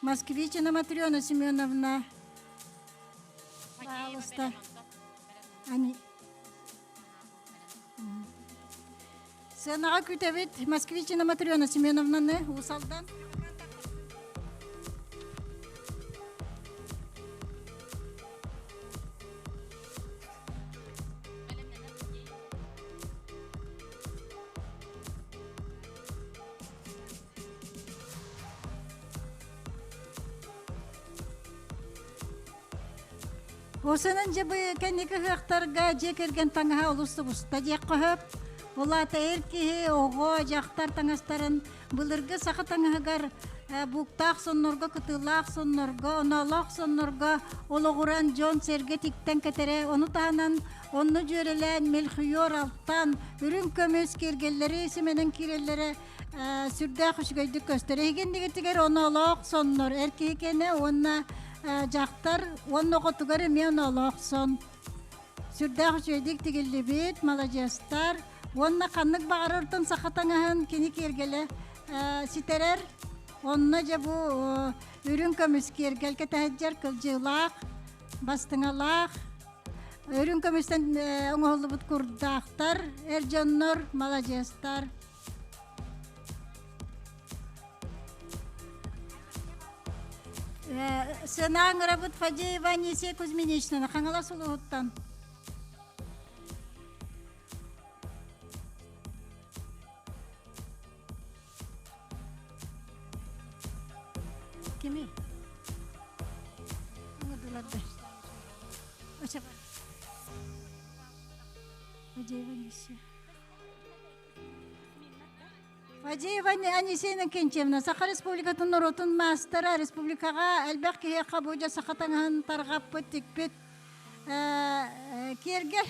Москвичина Матрена Семеновна пожалуйста. Ани. Сценаҕа күтэбит Москвичина Матрена Семеновнаны Уус Алдан. Осынан дьэ бу кэнники ыһыахтарга дьиэ кэргэн таҥаһа олус тубуста диэххэ сөп. Ол аата эр киһи, оҕо, дьахтар таҥастарын былыргы саха таҥаһыгар бууктаах соннорго, кытыылаах соннорго, оноолоох соннорго олоҕуран дьон-сэргэ тиктэн кэтэрэ, ону таһынан онно дьүөрэлээн мельхиор, алтан, үрүҥ көмүс киэргэллэри симэнэн киирэллэрэ сүрдээх үчүгэйдик көстөр. Эһигин оноолоох соннор эр киһи кэнэ уонна дьахтар уонна оҕотугар эмиэ оноолоох сон. Сүрдээх үчүгэйдик тигиллибит, маладьыастар. Уонна ханнык баҕарартан саха таҥаһын кини киэргэлэ ситэрэр. Онно дьэ бу үрүҥ көмүс киэргэл кэтэһэддьэр кылдьыылаах, бастыҥалаах, үрүҥ көмүстэн оҥоһуллубут курдаахтар, эр дьоннор, маладьыастар. Сыана ыҥырабыт Фадеева Анисия Кузьминична Хаҥалас улууһуттан. Кими? Ыҥырдылар да. Фадеева Анисия. Фадеева Анисия Иннокентьевна, Саха Республикатын норуотун маастара, республикаҕа элбэх киһиэхэ бу дьэ саха таҥаһын тарҕаппыт, тикпит киэргэл.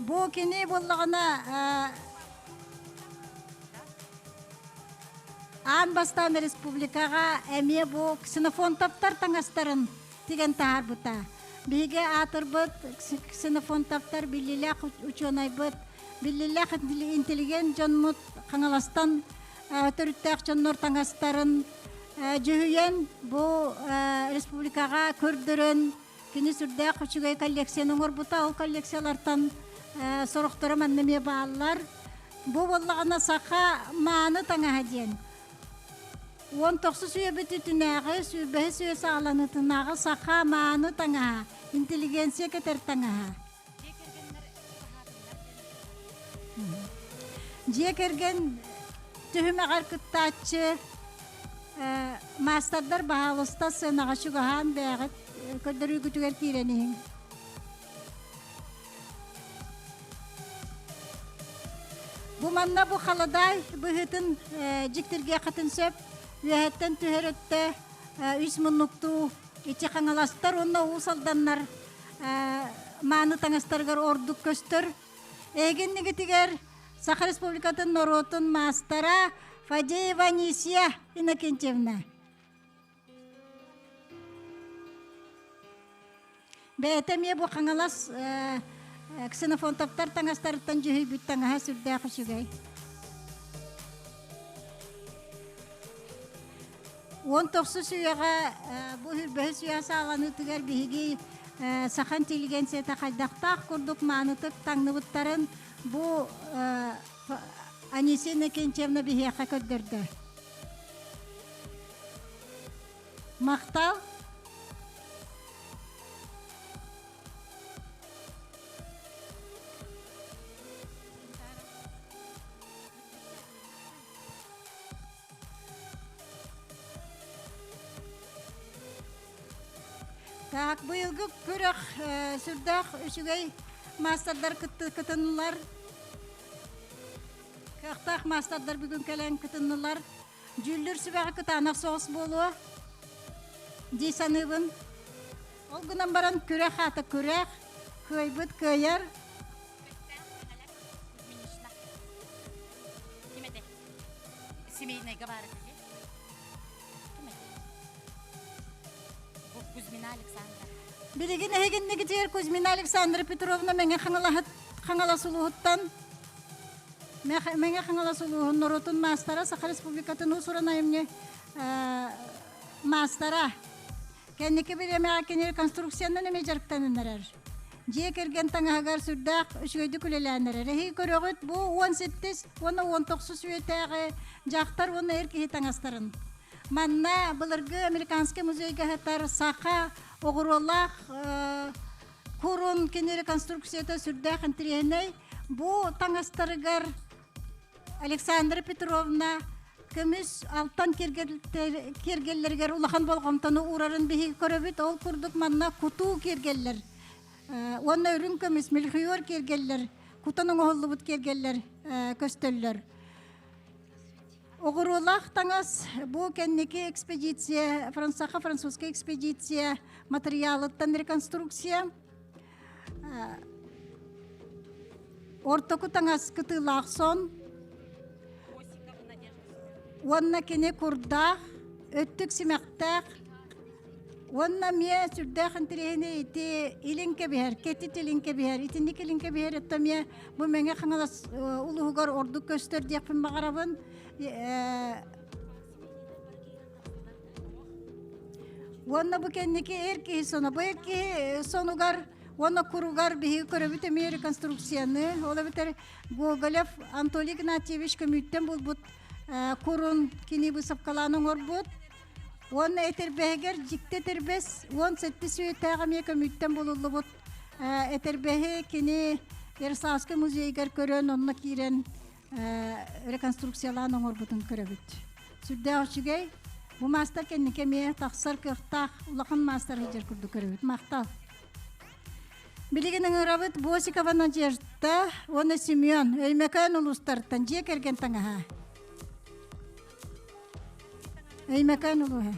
Бу кини буоллаҕына аан бастаан республикаҕа эмиэ бу Ксенофонтовтар таҥастарын тигэн таһаарбыта. Биһиги аатырбыт Ксенофонтовтар биллилээх учуонайбыт, биллилээх интеллигент дьонмут Хаҥаластан төрүттээх дьоннор таҥастарын дьүһүйэн бу республикаҕа көрдөрөн кини сүрдээх үчүгэй коллекцияны оҥорбута. Ол коллекциялартан сорохторо манна эмиэ бааллар. Бу буоллаҕына саха мааны таҥаһа диэн. 19 үйэ бүтүүтүнээҕи, сүүрбэһис үйэ саҕаланыытынааҕы саха мааны таҥаһа, интеллигенция кэтэр таҥаһа. Дьиэ кэргэн түһүмэҕэр кыттааччы маастардар баһаалыста сыанаҕа чугаһаан бэйэҕит көрдөрүүгүтүгэр киирэн иһиҥ. Бу манна бу халадаай быһыытын дьиктиргиэххитин сөп. Үөһэттэн түһэр өттө үс муннуктуу ичи хаҥаластар уонна уус алданнар мааны таҥастарыгар ордук көстөр. Эһигиннигитигэр Саха Республикатын норуотун маастара Фадеева Анисия Иннокентьевна. Бэйэтэ эмиэ бу Хаҥалас Ксенофонтовтар таҥастарыттан дьүһүйбүт таҥаһа сүрдээх үчүгэй. 19 үйэҕэ бу үрбэһис үйэ саҕаланыытыгар биһиги саха интеллигенцията хайдахтаах курдук маанытык таҥныбыттарын бу Анисия Иннокентьевна биһиэхэ көрдөрдө. Махтал. Так, быйылгы күрэх сүрдээх үчүгэй маастардар кытыннылар. Кыахтаах маастардар бүгүн кэлэн кытыннылар. Дьүүллүүр сүбэҕэ кытаанах соҕус буолуо дии саныыбын. Ол гынан баран күрэх аата күрэх, кыайбыт кыайар. Ким этэ? Семейнайга баар этэ дии. Ким этэ? Бу Кузьмина Александра. Билигин эһигиннигитигэр Кузьмина Александра Петровна Мэҥэ Хаҥалаһыт Хаҥалас улууһуттан Мэҥэ Хаҥалас улууһун норуотун маастара, Саха Республикатын уус-уран айымньы маастара. Кэнники бириэмэҕэ кини реконструкциянан эмиэ дьарыктанан эрэр. Дьиэ кэргэн таҥаһыгар сүрдээх үчүгэйдик үлэлээн эрэр. Эһиги көрөҕүт, бу 18 уонна 19 үйэтээҕи дьахтар уонна эр киһи таҥастарын. Манна былыргы американскай музейга сытар саха оҕуруолаах курун кини реконструкцията сүрдээх интэриэһинэй. Бу таҥастарыгар Александра Петровна көмүс алтан киэргэллэригэр улахан болҕомтону уурарын биһиги көрөбүт. Ол курдук манна кутуу киэргэллэр уонна үрүҥ көмүс мельхиор киэргэллэр, кутан оҥоһуллубут киэргэллэр көстөллөр. Оҕуруолаах таҥас бу кэнники экспедиция, Францаха французская экспедиция матырыйаалыттан реконструкция. Ортоку таҥас кытыылаах сон уонна кини курдаах, өттүк симэхтээх уонна эмиэ сүрдээх интэриэһинэй ити илин кэбиһэр, кэтит илин кэбиһэр, итинник илин кэбиһэр это эмиэ бу Мэҥэ Хаҥалас улууһугар ордук көстөр диэхпин баҕарабын. Уонна бу кэнники эр киһи соно. Бу эр киһи сонугар уонна куругар биһиги көрөбүт эмиэ реконструкцияны. Ол эбэтэр Гоголев Анатолий Игнатьевич көмүүттэн булбут курун кини быысапкалаан оҥорбут. Уонна этэрбэһигэр дьикти этэрбэс 17 үйэтээҕи эмиэ көмүүттэн булуллубут этэрбэһи кини Ярославскай музейыгар көрөн онно киирэн реконструкциялаан оҥорбутун көрөбүт. Сүрдээх үчүгэй. Бу маастар кэнники эмиэ тахсар кыахтаах улахан маастар сылдьар курдук көрөбүт. Махтал. Билигин ыҥырабыт Босикова Надежда уонна Семен Өймөкөөн улуустарыттан дьиэ кэргэн таҥаһа. Өймөкөөн улууһа.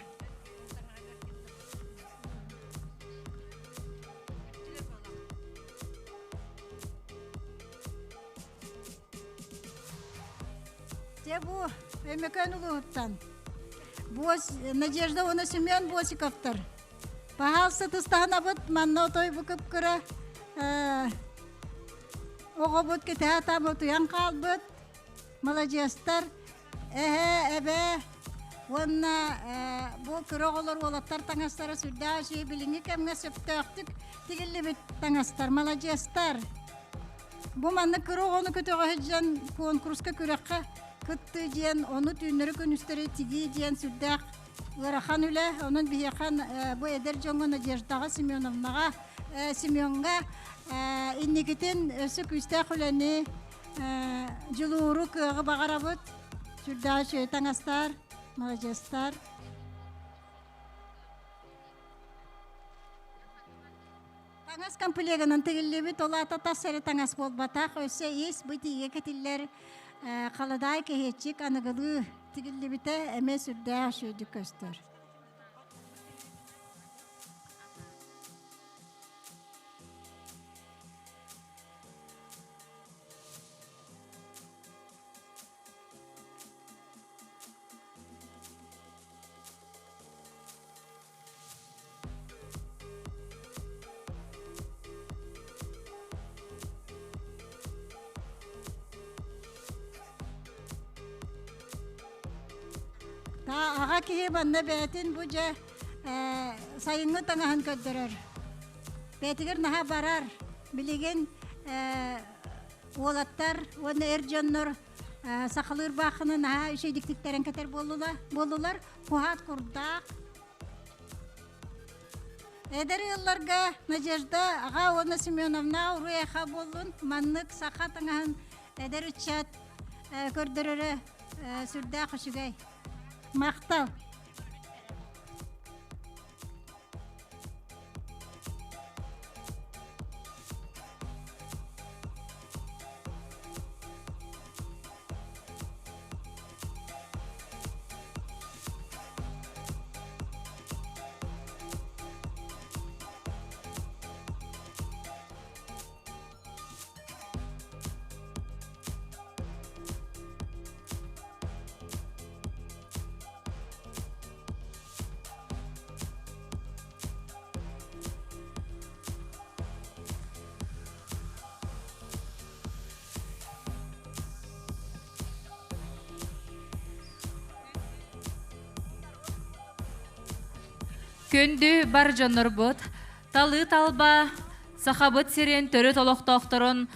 Дьэ бу Өймөкөөн улууһуттан Бос, Надежда уонна Семен Босиковтар. Паһаалса тыстаһанабыт манна отой бу кып-кыра оҕобут кэтэһэ там утуйан хаалбыт. Маладьыастар, эһэ, эбэ уонна бу кыра оҕолор уолаттар таҥастара сүрдээх үчүгэй билиҥҥи кэмҥэ сөптөөхтүк тигиллибит таҥастар. Маладьыастар. Бу маннык кыра оҕону көтөҕө сылдьан куонкуруска күрэххэ кыттыы диэн, ону түүннэри-күнүстэри тигии диэн сүрдээх ыарахан үлэ. Онон биһиэхэ бу эдэр дьоҥҥо Надеждаҕа Семеновнаҕа, Семеҥҥа инникитин өссө күүстээх үлэни, дьулууру, кыаҕы баҕарабыт. Сүрдээх үчүгэй таҥастар, маладьыастар. Таҥас комплегынан тигиллибит, ол аата тас эрэ таҥас буолбатах, өссө ис бу итиигэ кэтиллэр халадаай кэһиэччик аныгылыы тигиллибитэ эмиэ сүрдээх үчүгэйдик көстөр. Аҕа киһи манна бэйэтин бу дьэ сайыҥҥы таҥаһын көрдөрөр. Бэйэтигэр наһаа барар. Билигин уолаттар уонна эр дьоннор сахалыы ырбаахыны наһаа үчүгэйдик тиктэрэн кэтэр буоллулар. Куһаат курдаах. Эдэр ыалларга Надежда аҕа уонна Семеновна уруй-айха буоллун. Маннык саха таҥаһын эдэр ыччат көрдөрөрө сүрдээх үчүгэй. Махтал! Күндү бар дьоннорбут, талыы талба Сахабыт сирин төрүт олохтоохторун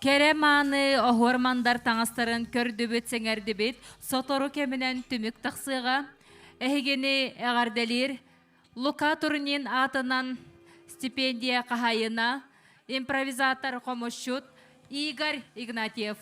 кэрэ мааны оһуор мандар таҥастарын көрдүбүт, сэҥэрдибит, сотору кэминэн түмүк тахсыаҕа. Эһигини эҕэрдэлиир Лука Турнин аатынан стипендия хаһаайына, импровизатор-хомусчут Игорь Игнатьев.